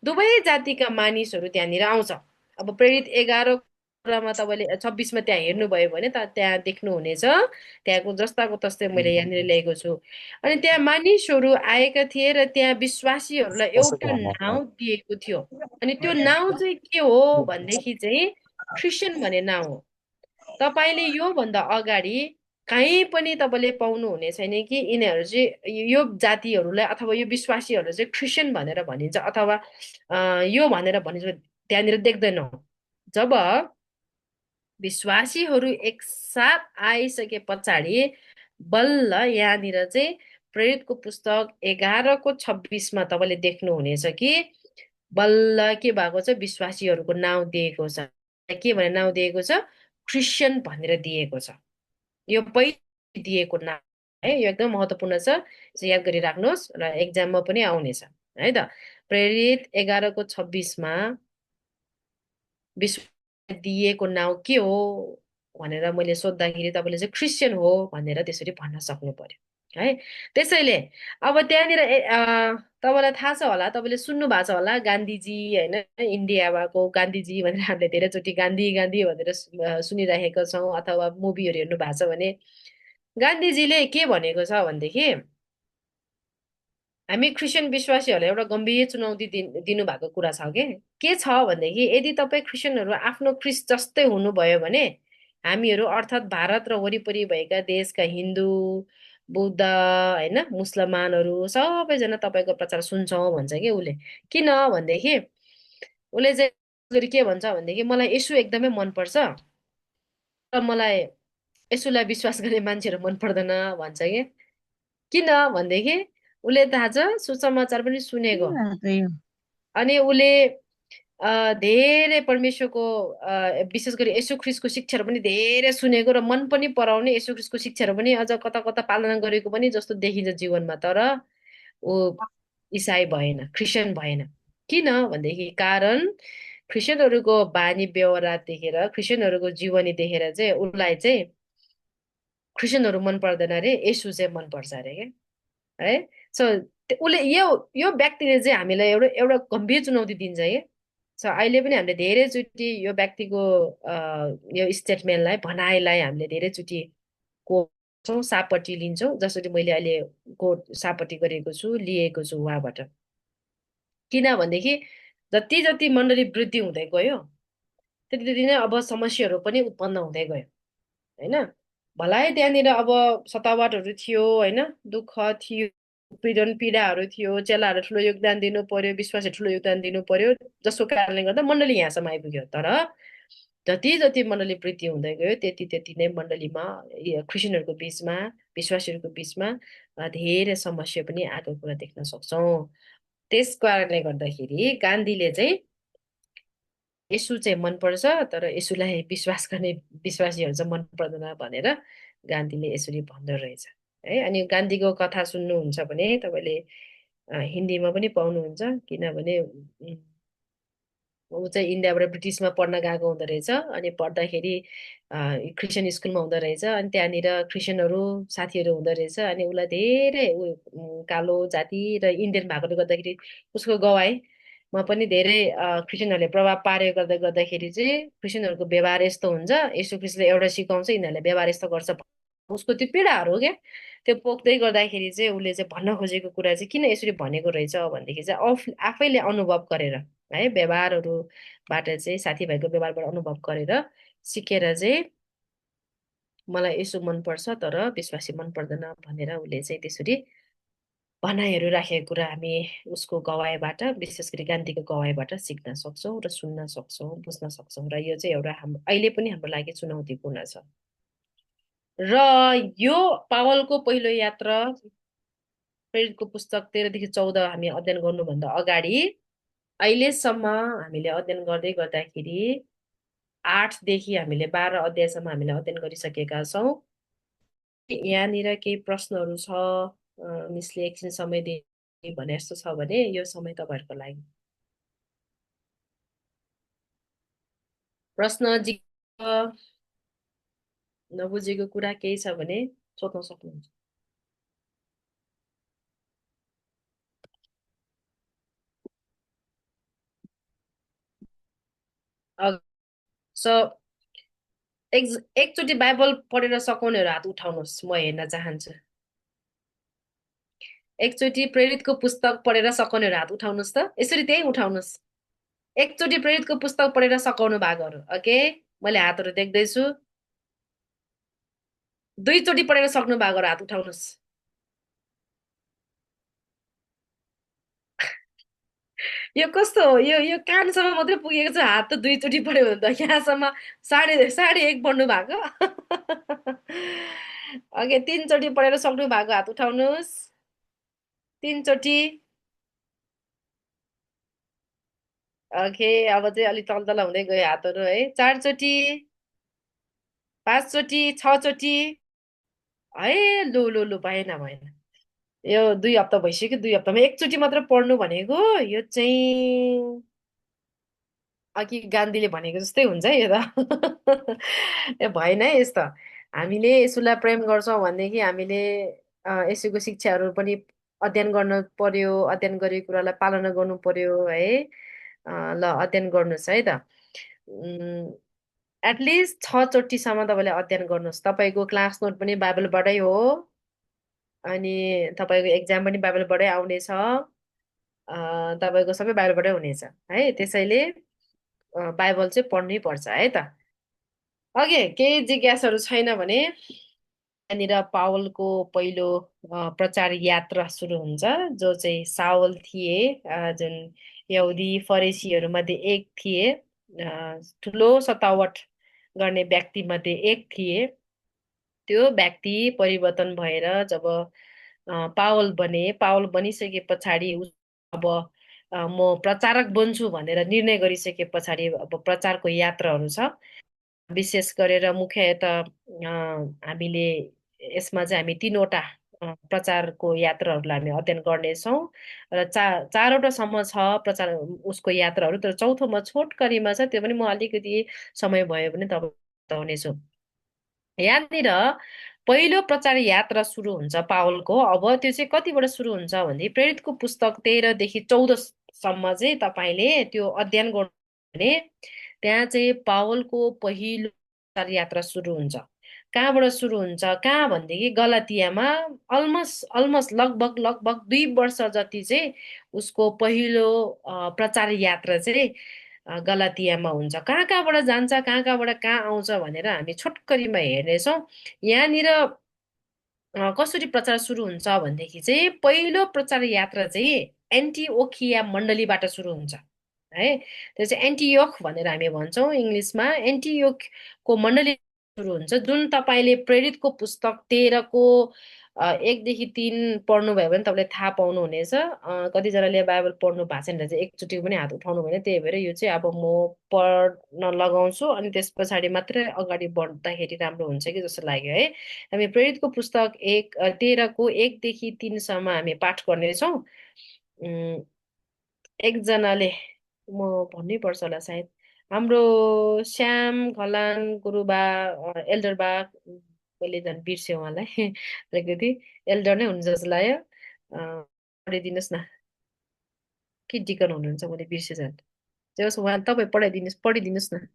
दुवै जातिका मानिसहरू त्यहाँनिर आउँछ। अब प्रेरित 11 तपाईँले 26मा त्यहाँ हेर्नुभयो भने त्यहाँ देख्नुहुनेछ, त्यहाँको जस्ताको तस्तै मैले यहाँनिर ल्याएको छु। अनि त्यहाँ मानिसहरू आएका थिए र त्यहाँ विश्वासीहरूलाई एउटा नाउँ दिएको थियो। अनि त्यो नाउँ चाहिँ के हो भनेदेखि चाहिँ क्रिस्चियन भन्ने नाउँ हो। तपाईँले योभन्दा अगाडि कहीँ पनि तपाईँले पाउनुहुने छैन कि यिनीहरू चाहिँ यो जातिहरूलाई अथवा यो विश्वासीहरूलाई चाहिँ क्रिस्चियन भनेर भनिन्छ अथवा यो भनेर भनिन्छ, त्यहाँनिर देख्दैनौँ। जब विश्वासीहरू एकसाथ आइसके पछाडि बल्ल यहाँनिर चाहिँ प्रेरितको पुस्तक 11:26मा तपाईँले देख्नुहुनेछ कि बल्ल के भएको छ, विश्वासीहरूको नाउँ दिएको छ। के भनेर नाउँ दिएको छ, क्रिस्चियन भनेर दिएको छ। यो पहिलो दिएको नाम है, यो एकदम महत्त्वपूर्ण छ, याद गरिराख्नुहोस् र एक्जाममा पनि आउनेछ है त। प्रेरित 11:26मा विश्व दिएको नाउँ के हो भनेर मैले सोद्धाखेरि तपाईँले चाहिँ क्रिस्चियन हो भनेर त्यसरी भन्न सक्नु पर्यो है। त्यसैले अब त्यहाँनिर तपाईँलाई थाहा छ होला, तपाईँले सुन्नु भएको छ होला गान्धीजी होइन, इन्डियाको गान्धीजी भनेर हामीले धेरैचोटि गान्धी गान्धी भनेर सुनिरहेका छौँ अथवा मुभीहरू हेर्नु भएको छ भने गान्धीजीले के भनेको छ भनेदेखि हामी क्रिस्चियन विश्वासीहरूलाई एउटा गम्भीर चुनौती दिनु भएको कुरा छ के छ भनेदेखि यदि तपाईँ क्रिस्चियनहरू आफ्नो क्रिस्ट जस्तै हुनुभयो भने हामीहरू अर्थात् भारत र वरिपरि भएका देशका हिन्दू बुद्ध होइन मुसलमानहरू सबैजना तपाईँको प्रचार सुन्छौँ भन्छ कि उसले। किन भनेदेखि उसले चाहिँ के भन्छ भनेदेखि मलाई यसु एकदमै मनपर्छ र मलाई यसुलाई विश्वास गर्ने मान्छेहरू मन पर्दैन भन्छ कि। किन भनेदेखि उसले थाहा छ सुसमाचार पनि सुनेको, अनि उसले धेरै परमेश्वरको विशेष गरी यसु ख्रिस्टको शिक्षाहरू पनि धेरै सुनेको र मन पनि पराउने यसु ख्रिस्टको शिक्षाहरू पनि अझ कता कता पालना गरेको पनि जस्तो देखिन्छ जीवनमा। तर ऊ इसाई भएन, क्रिस्चियन भएन। किन भनेदेखि कारण क्रिस्चियनहरूको बानी व्यवहार देखेर, क्रिस्चियनहरूको जीवनी देखेर चाहिँ उसलाई चाहिँ क्रिस्चियनहरू मन पर्दैन अरे, यसु चाहिँ मनपर्छ अरे क्या है। सो उसले यो व्यक्तिले चाहिँ हामीलाई एउटा एउटा गम्भीर चुनौती दिन्छ है। सो अहिले पनि हामीले धेरैचोटि यो व्यक्तिको यो स्टेटमेन्टलाई भनाइलाई हामीले धेरैचोटि कोर्छौँ, सापट्टि लिन्छौँ, जसरी मैले अहिले कोट सापट्टि गरेको छु, लिएको छु उहाँबाट। किन भनेदेखि जति जति मण्डली वृद्धि हुँदै गयो त्यति त्यति नै अब समस्याहरू पनि उत्पन्न हुँदै गयो होइन। भलाइ त्यहाँनिर अब सतावटहरू थियो होइन, दुःख थियो, पीडन पीडाहरू थियो, चेलाहरू ठुलो योगदान दिनु पर्यो, विश्वासले ठुलो योगदान दिनु पर्यो, जसको कारणले गर्दा मण्डली यहाँसम्म आइपुग्यो। तर जति जति मण्डली वृद्धि हुँदै गयो त्यति त्यति नै मण्डलीमा क्रिस्चियनहरूको बिचमा, विश्वासीहरूको बिचमा धेरै समस्या पनि आएको कुरा देख्न सक्छौँ। त्यस कारणले गर्दाखेरि गान्धीले चाहिँ यसु चाहिँ मनपर्छ, तर यसुलाई विश्वास गर्ने विश्वासीहरू चाहिँ मन पर्दैन भनेर गान्धीले यसरी भन्दो रहेछ है। अनि गान्धीको कथा सुन्नुहुन्छ भने तपाईँले हिन्दीमा पनि पाउनुहुन्छ, किनभने ऊ चाहिँ इन्डियाबाट ब्रिटिसमा पढ्न गएको हुँदो रहेछ। अनि पढ्दाखेरि क्रिस्चियन स्कुलमा हुँदो रहेछ। अनि त्यहाँनिर क्रिस्चियनहरू साथीहरू हुँदो रहेछ। अनि उसलाई धेरै कालो जाति र इन्डियन भएकोले गर्दाखेरि उसको गवाईमा पनि धेरै क्रिस्चियनहरूले प्रभाव पारेको गर्दा गर्दाखेरि चाहिँ क्रिस्चियनहरूको व्यवहार यस्तो हुन्छ, यसो क्रिस्टले एउटा सिकाउँछ, यिनीहरूले व्यवहार यस्तो गर्छ, उसको त्यो पीडाहरू हो क्या। त्यो पोख्दै गर्दाखेरि चाहिँ उसले चाहिँ भन्न खोजेको कुरा चाहिँ किन यसरी भनेको रहेछ भनेदेखि चाहिँ आफैले अनुभव गरेर है, व्यवहारहरूबाट चाहिँ साथीभाइको व्यवहारबाट अनुभव गरेर सिकेर चाहिँ मलाई यसो मनपर्छ तर विश्वासी मन पर्दैन भनेर उसले चाहिँ त्यसरी भनाइहरू राखेको कुरा हामी उसको गवाईबाट, विशेष गरी गान्धीको गवाईबाट सिक्न सक्छौँ र सुन्न सक्छौँ, बुझ्न सक्छौँ। र यो चाहिँ एउटा अहिले पनि हाम्रो लागि चुनौतीपूर्ण छ। र यो पावलको पहिलो यात्रा, प्रेरितको पुस्तक 13 देखि 14 हामी अध्ययन गर्नुभन्दा अगाडि अहिलेसम्म हामीले अध्ययन गर्दै गर्दाखेरि 8 देखि हामीले 12 अध्यायसम्म हामीले अध्ययन गरिसकेका छौँ। यहाँनिर केही प्रश्नहरू छ, मिसले एकछिन समय दिए भने जस्तो छ भने यो समय तपाईँहरूको लागि प्रश्न नबुझेको कुरा केही छ भने सोध्न सक्नुहुन्छ। सो एकचोटि बाइबल पढेर सकाउनेहरू हात उठाउनुहोस्, म हेर्न चाहन्छु। एकचोटि प्रेरितको पुस्तक पढेर सकाउनेहरू हात उठाउनुहोस् त, यसरी त्यही उठाउनुहोस्। एकचोटि प्रेरितको पुस्तक पढेर सकाउनु भएकोहरू, ओके, मैले हातहरू देख्दैछु। 2चोटि पढेर सक्नु भएकोहरू हात उठाउनुहोस्। यो कस्तो हो, यो कानसम्म मात्रै पुगेको छ, हात त 2चोटि पढ्यो भने त यहाँसम्म साढे साढे एक पढ्नु भएको। ओके, 3चोटि पढेर सक्नु भएको हात उठाउनुहोस्। 3चोटि। ओके, अब चाहिँ अलिक तल तल हुँदै गयो हातहरू है। 4चोटि, 5चोटि, 6चोटि है। लु लु लु, भएन भएन, यो 2 हप्ता भइसक्यो। 2 हप्तामा एकचोटि मात्र पढ्नु भनेको यो चाहिँ अघि गान्धीले भनेको जस्तै हुन्छ है यो त। ए भएन है यस्तो। हामीले यसुलाई प्रेम गर्छौँ भनेदेखि हामीले यसुको शिक्षाहरू पनि अध्ययन गर्नु पर्यो, अध्ययन गरेको कुरालाई पालना गर्नु पर्यो है। ल अध्ययन गर्नुहोस् है त। एटलिस्ट 6चोटिसम्म तपाईँले अध्ययन गर्नुहोस्। तपाईँको क्लास नोट पनि बाइबलबाटै हो, अनि तपाईँको एक्जाम पनि बाइबलबाटै आउनेछ, तपाईँको सबै बाइबलबाटै हुनेछ है। त्यसैले बाइबल चाहिँ पढ्नै पर्छ है त। अघि केही जिज्ञासाहरू छैन भने यहाँनिर पावलको पहिलो प्रचार यात्रा सुरु हुन्छ, जो चाहिँ सावल थिए, जुन यहुदी फरेसीहरू मध्ये एक थिए, ठुलो सतावट गर्ने व्यक्ति मध्ये एक थिए। त्यो व्यक्ति परिवर्तन भएर जब पावल बने, पावल बनिसके पछाडि अब म प्रचारक बन्छु भनेर निर्णय गरिसके पछाडि अब प्रचारको यात्राहरू छ। विशेष गरेर मुख्यतः हामीले यसमा चाहिँ हामी 3वटा प्रचारको यात्राहरूलाई हामी अध्ययन गर्नेछौँ र चारवटासम्म छ प्रचार उसको यात्राहरू, तर चौथोमा छोटकरीमा छ, त्यो पनि म अलिकति समय भयो भने तपाईँ बताउनेछु। यहाँनिर पहिलो प्रचार यात्रा सुरु हुन्छ पावलको। अब त्यो चाहिँ कतिबाट सुरु हुन्छ भने प्रेरितको पुस्तक 13 देखि 14सम्म चाहिँ तपाईँले त्यो अध्ययन गर्नु भने त्यहाँ चाहिँ पावलको पहिलो प्रचार यात्रा सुरु हुन्छ। कहाँबाट सुरु हुन्छ, कहाँ भनेदेखि गलातियामा अलमोस्ट अलमोस्ट लगभग लगभग 2 वर्ष जति चाहिँ उसको पहिलो प्रचार यात्रा चाहिँ गलातियामा हुन्छ। कहाँ कहाँबाट जान्छ, कहाँ कहाँबाट कहाँ आउँछ भनेर हामी छोटकरीमा हेर्नेछौँ। यहाँनिर कसरी प्रचार सुरु हुन्छ भनेदेखि चाहिँ पहिलो प्रचार यात्रा चाहिँ एन्टिओखिया मण्डलीबाट सुरु हुन्छ है। त्यो चाहिँ एन्टियोख भनेर हामी भन्छौँ इङ्ग्लिसमा। एन्टियोखको मण्डली सुरु हुन्छ, जुन तपाईँले प्रेरितको पुस्तक 13को 1 देखि 3 पढ्नुभयो भने तपाईँले थाहा पाउनुहुनेछ। कतिजनाले बाइबल पढ्नु भएको छैन भने चाहिँ एकचोटि पनि हात उठाउनु भएन, त्यही भएर यो चाहिँ अब म पढ्न लगाउँछु अनि त्यस पछाडि मात्रै अगाडि बढ्दाखेरि राम्रो हुन्छ कि जस्तो लाग्यो है। हामी प्रेरितको पुस्तक 13को 1 देखि 3सम्म हामी पाठ गर्नेछौँ। एकजनाले, म भन्नै पर्छ होला सायद, हाम्रो श्याम खलान गुरुबा, एल्डर बा, मैले झन् बिर्सेँ उहाँलाई अलिकति एल्डर नै हुनु जस्तो लाग्यो। पढिदिनुहोस् न, के डिकन हुनुहुन्छ मैले बिर्सेँ झन्। जे होस् उहाँ तपाईँ पढिदिनुहोस् न।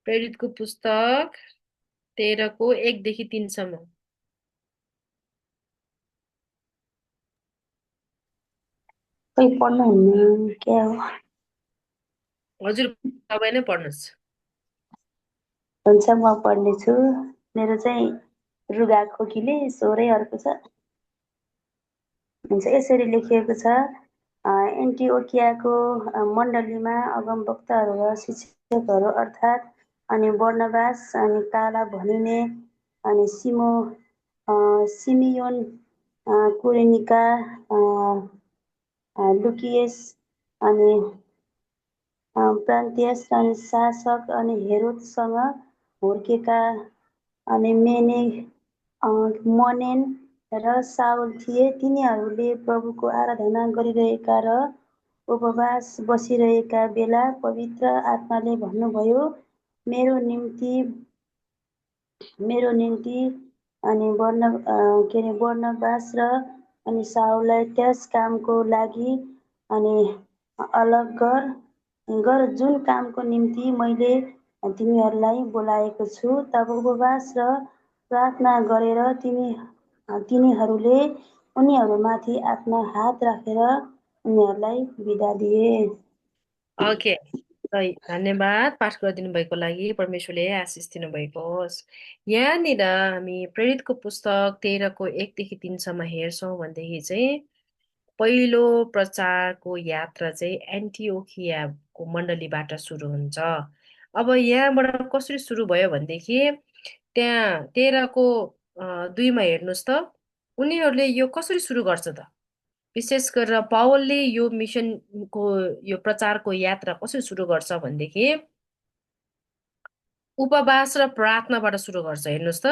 प्रेरितको पुस्तक 13को 1 देखि 3सम्म। खै पढ्नुहुन्न क्या हो? हजुर, तपाईँ नै पढ्नुहोस्। हुन्छ म पढ्नेछु। मेरो चाहिँ रुगा खोकीले स्वरै अर्को छ। हुन्छ, यसरी लेखिएको छ। एन्टिओकियाको मण्डलीमा अगमवक्ताहरू र शिक्षकहरू अर्थात् अनि बर्नबास अनि काला भनिने अनि सिमियोन कुरेनिका लुकियस अनि प्रान्तियस अनि शासक अनि हेरोदसँग हुर्केका अनि मनेन र साउल थिए। तिनीहरूले प्रभुको आराधना गरिरहेका र उपवास बसिरहेका बेला पवित्र आत्माले भन्नुभयो, मेरो निम्ति अनि बर्नबास र अनि साउललाई त्यस कामको लागि अनि अलग गर जुन कामको निम्ति मैले तिमीहरूलाई बोलाएको छु। तब उपवास र प्रार्थना गरेर तिनीहरूले उनीहरूमाथि आफ्नो हात राखेर उनीहरूलाई बिदा दिए। ओके, धन्यवाद पाठ गरिदिनु भएको लागि। परमेश्वरले आशिष दिनुभएको होस्। यहाँनिर हामी प्रेरितको पुस्तक 13को 1 देखि 3सम्म हेर्छौँ भनेदेखि चाहिँ पहिलो प्रचारको यात्रा चाहिँ एन्टिओखियाको मण्डलीबाट सुरु हुन्छ। अब यहाँबाट कसरी सुरु भयो भनेदेखि त्यहाँ 13को 2मा हेर्नुहोस् त, उनीहरूले यो कसरी सुरु गर्छ त। विशेष गरेर पावलले यो मिसनको यो प्रचारको यात्रा कसरी सुरु गर्छ भनेदेखि उपवास र प्रार्थनाबाट सुरु गर्छ। हेर्नुहोस् त,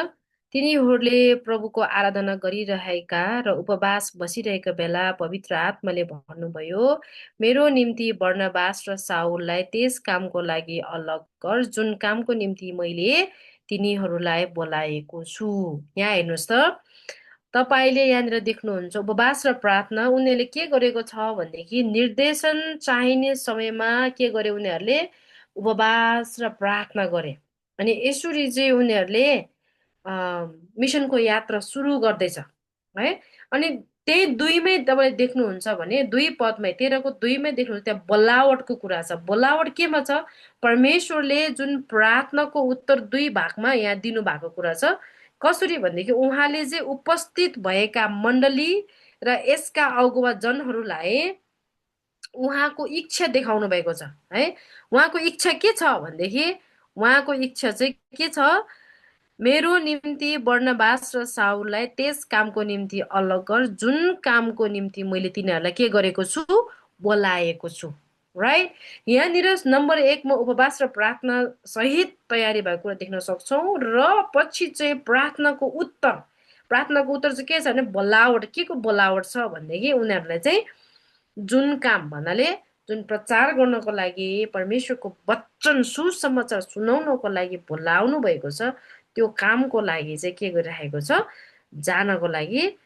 तिनीहरूले प्रभुको आराधना गरिरहेका र उपवास बसिरहेका बेला पवित्र आत्माले भन्नुभयो, मेरो निम्ति बर्नबास र साउललाई त्यस कामको लागि अलग कर जुन कामको निम्ति मैले तिनीहरूलाई बोलाएको छु। यहाँ हेर्नुहोस् त, तपाईँले यहाँनिर देख्नुहुन्छ उपवास र प्रार्थना उनीहरूले के गरेको छ भनेदेखि निर्देशन चाहिने समयमा के गरे, उनीहरूले उपवास र प्रार्थना गरे। अनि यसरी चाहिँ उनीहरूले मिसनको यात्रा सुरु गर्दैछ है। अनि त्यही 2मै तपाईँले देख्नुहुन्छ भने 2 पदमै 13को 2मै देख्नुहुन्छ, त्यहाँ बोलावटको कुरा छ। बोलावट केमा छ? परमेश्वरले जुन प्रार्थनाको उत्तर 2 भागमा यहाँ दिनुभएको कुरा छ। कसरी भनेदेखि उहाँले चाहिँ उपस्थित भएका मण्डली र यसका अगुवा जनहरूलाई उहाँको इच्छा देखाउनु भएको छ है। उहाँको इच्छा के छ भनेदेखि उहाँको इच्छा चाहिँ के छ, मेरो निम्ति बर्नबास र साउललाई त्यस कामको निम्ति अलग गर जुन कामको निम्ति मैले तिनीहरूलाई के गरेको छु, बोलाएको छु। राइट। यहाँनिर नम्बर 1मा उपवास र प्रार्थना सहित तयारी भएको कुरा देख्न सक्छौँ। र पछि चाहिँ प्रार्थनाको उत्तर चाहिँ के छ भने बोलावट। के को बोलावट छ भनेदेखि उनीहरूलाई चाहिँ जुन काम भन्नाले जुन प्रचार गर्नको लागि परमेश्वरको वचन सुसमाचार सुनाउनको लागि बोलाउनु भएको छ, त्यो कामको लागि चाहिँ के गरिरहेको छ, जानको लागि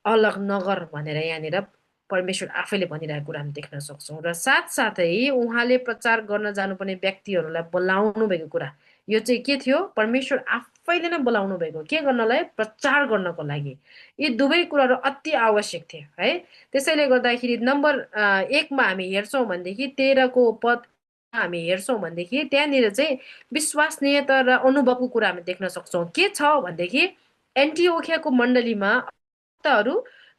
अलग नगर भनेर यहाँनिर परमेश्वर आफैले भनिरहेको कुरा हामी देख्न सक्छौँ। र साथसाथै उहाँले प्रचार गर्न जानुपर्ने व्यक्तिहरूलाई बोलाउनु भएको कुरा, यो चाहिँ के थियो? परमेश्वर आफैले नै बोलाउनु भएको, के गर्नलाई? प्रचार गर्नको लागि। यी दुवै कुराहरू अति आवश्यक थिए है। त्यसैले गर्दाखेरि नम्बर 1मा हामी हेर्छौँ भनेदेखि 13को पद हामी हेर्छौँ भनेदेखि त्यहाँनिर चाहिँ विश्वसनीयता र अनुभवको कुरा हामी देख्न सक्छौँ। के छ भनेदेखि एन्टिओखियाको मण्डलीमा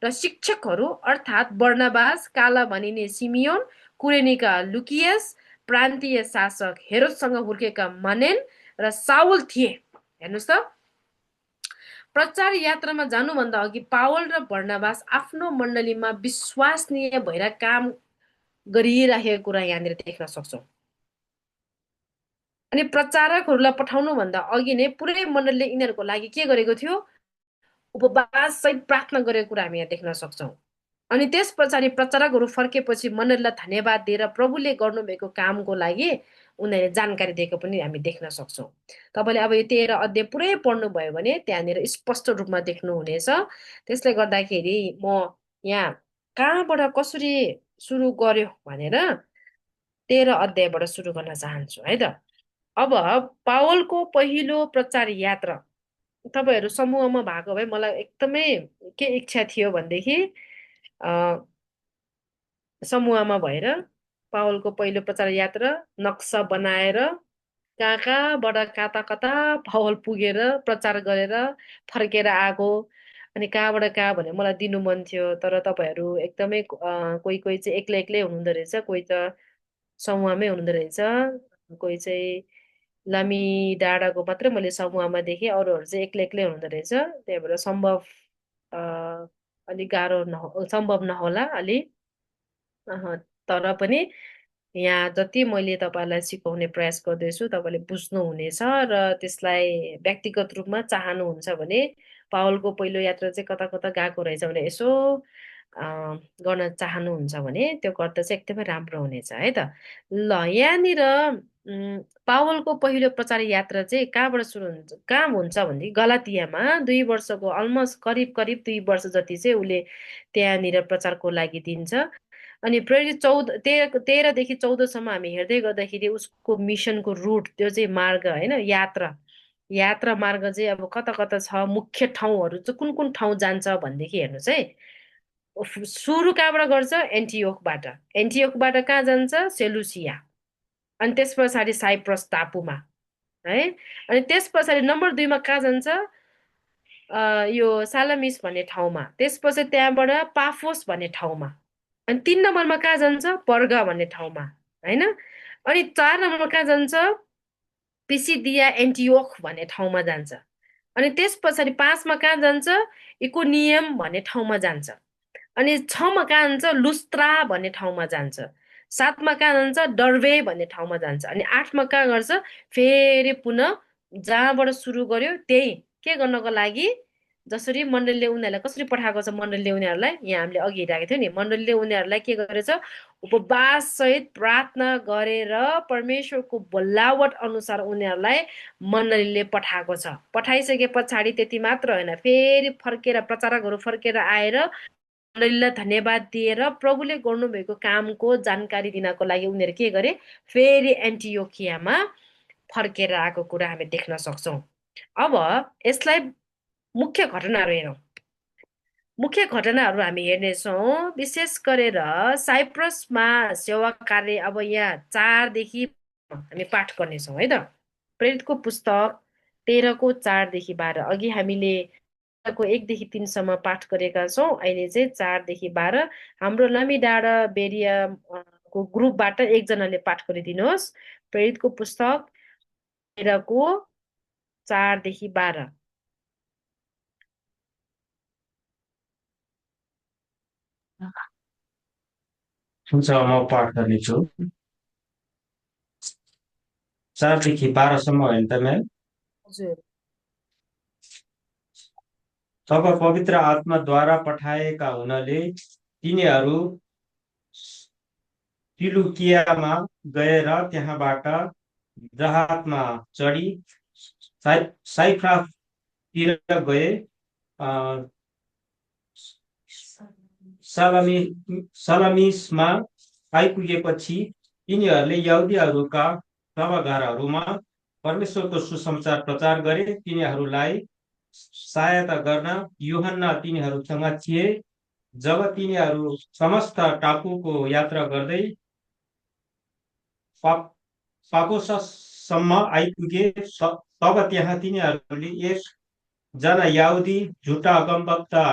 र शिक्षकहरू अर्थात् बर्नबास, काला भनिने सिमियोन, कुरेनीका लुकियस, प्रान्तीय शासक हेरोदसँग हुर्केका मनेन र साउल थिए। हेर्नुहोस् त, प्रचार यात्रामा जानुभन्दा अघि पावल र बर्नबास आफ्नो मण्डलीमा विश्वसनीय भएर काम गरिराखेको कुरा यहाँनिर देख्न सक्छौँ। अनि प्रचारकहरूलाई पठाउनुभन्दा अघि नै पुरै मण्डलीले यिनीहरूको लागि के गरेको थियो? उपवास सहित प्रार्थना गरेको कुरा हामी यहाँ देख्न सक्छौँ। अनि त्यस पछाडि प्रचारकहरू फर्केपछि मण्डलीलाई धन्यवाद दिएर प्रभुले गर्नुभएको कामको लागि उनीहरूले जानकारी दिएको पनि हामी देख्न सक्छौँ। तपाईँले अब यो 13 अध्याय पुरै पढ्नुभयो भने त्यहाँनिर स्पष्ट रूपमा देख्नुहुनेछ। त्यसले गर्दाखेरि म यहाँ कहाँबाट कसरी सुरु गर्यो भनेर 13 अध्यायबाट सुरु गर्न चाहन्छु है त। अब पावलको पहिलो प्रचार यात्रा, तपाईँहरू समूहमा भएको भए मलाई एकदमै के इच्छा थियो भनेदेखि समूहमा भएर पावलको पहिलो प्रचार यात्रा नक्सा बनाएर कहाँ कहाँबाट कता कता पावल पुगेर प्रचार गरेर फर्केर आएको, अनि कहाँबाट कहाँ भने मलाई दिनु मन थियो। तर तपाईँहरू एकदमै कोही कोही चाहिँ एक्लै एक्लै हुनुहुँदो रहेछ, कोही त समूहमै हुनुहुँदो रहेछ, कोही चाहिँ लामी डाँडाको मात्रै मैले समूहमा देखेँ, अरूहरू चाहिँ एक्लै एक्लै हुनुहुँदो रहेछ। त्यही भएर अलिक गाह्रो सम्भव नहोला अलि, तर पनि यहाँ जति मैले तपाईँलाई सिकाउने प्रयास गर्दैछु तपाईँले बुझ्नुहुनेछ र त्यसलाई व्यक्तिगत रूपमा चाहनुहुन्छ भने पावलको पहिलो यात्रा चाहिँ कता कता गएको रहेछ भने यसो गर्न चाहनुहुन्छ भने त्यो गर्दा चाहिँ एकदमै राम्रो हुनेछ है त। ल यहाँनिर पावलको पहिलो प्रचार यात्रा चाहिँ कहाँबाट सुरु हुन्छ, कहाँ हुन्छ भनेदेखि गलातियामा 2 वर्षको अलमोस्ट करिब करिब 2 वर्ष जति चाहिँ उसले त्यहाँनिर प्रचारको लागि दिन्छ। अनि प्रेरित 13देखि 14सम्म हामी हेर्दै गर्दाखेरि उसको मिसनको रुट, त्यो चाहिँ मार्ग होइन, यात्रा मार्ग चाहिँ अब कता कता छ, मुख्य ठाउँहरू चाहिँ कुन कुन ठाउँ जान्छ भनेदेखि हेर्नुहोस् है। सुरु कहाँबाट गर्छ? एन्टियोकबाट कहाँ जान्छ? सेलुसिया, अनि त्यस पछाडि साइप्रस टापुमा है। अनि त्यस पछाडि नम्बर 2मा कहाँ जान्छ? यो सालामिस भन्ने ठाउँमा। त्यसपछि त्यहाँबाट पाफोस भन्ने ठाउँमा। अनि 3 नम्बरमा कहाँ जान्छ? पर्गा भन्ने ठाउँमा होइन। अनि 4 नम्बरमा कहाँ जान्छ? पिसिदिया एन्टियोख भन्ने ठाउँमा जान्छ। अनि त्यस पछाडि 5मा कहाँ जान्छ? इकोनियम भन्ने ठाउँमा जान्छ। अनि 6मा कहाँ जान्छ? लुस्त्रा भन्ने ठाउँमा जान्छ। 7मा कहाँ जान्छ? डर्बे भन्ने ठाउँमा जान्छ। अनि 8मा कहाँ गर्छ? फेरि पुनः जहाँबाट सुरु गर्यो त्यही के गर्नको लागि, जसरी मण्डलीले उनीहरूलाई कसरी पठाएको छ, मण्डलीले उनीहरूलाई यहाँ हामीले अघि हेरेको थियो नि, मण्डलीले उनीहरूलाई के गरेछ? उपवास सहित प्रार्थना गरेर परमेश्वरको बोलावट अनुसार उनीहरूलाई मण्डलीले पठाएको छ। पठाइसके पछाडि त्यति मात्र होइन, फेरि फर्केर प्रचारकहरू फर्केर आएर मण्डलीलाई धन्यवाद दिएर प्रभुले गर्नुभएको कामको जानकारी दिनको लागि उनीहरू के गरे? फेरि एन्टियोखियामा फर्केर आएको कुरा हामी देख्न सक्छौँ। अब यसलाई मुख्य घटनाहरू हेरौँ। मुख्य घटनाहरू हामी हेर्नेछौँ। विशेष गरेर साइप्रसमा सेवा कार्य, अब यहाँ 4देखि हामी पाठ गर्नेछौँ है त। प्रेरितको पुस्तक 13को 4देखि 12, अघि हामीले 1देखि 3सम्म पाठ गरेका छौँ। अहिले चाहिँ 4देखि 12 हाम्रो लामी डाँडा बेरियाको ग्रुपबाट एकजनाले पाठ गरिदिनुहोस्। प्रेरितको पुस्तक 13को 4देखि 12। हुन्छ, म पाठ गर्नेछु। 4देखि 12सम्म होइन त म्याम? हजुर। तब पवित्र आत्माद्वारा पठाएका हुनाले तिनीहरू किलुकियामा गएर त्यहाँबाट जहाजमा चढी साइप्रसतिर गए। सलामी सलामिसमा आइपुगेपछि तिनीहरूले यहुदीहरूका सभागारहरूमा परमेश्वरको सुसमाचार प्रचार गरे। तिनीहरूलाई सहायता गर्न यूहन्ना तिनीहरूसँग थिए। जब तिनीहरू समस्त टापुको यात्रा गर्दै पाफोससम्म आइपुगे, तब त्यहाँ तिनीहरूले एकजना यहुदी झुटा अगमवक्ता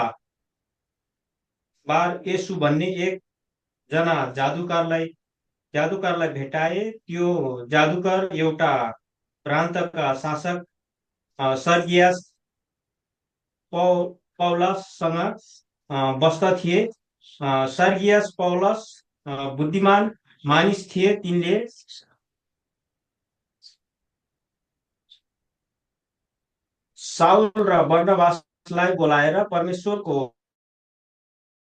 बार येशू भन्ने एकजना जादुकरलाई भेटाए। त्यो जादुकर एउटा प्रान्तका शासक सर्गियस पौलससँग बस्दथिए। सर्गियस पौलस बुद्धिमान मानिस थिए। तिनले साउल र बर्नबासलाई बोलाएर परमेश्वरको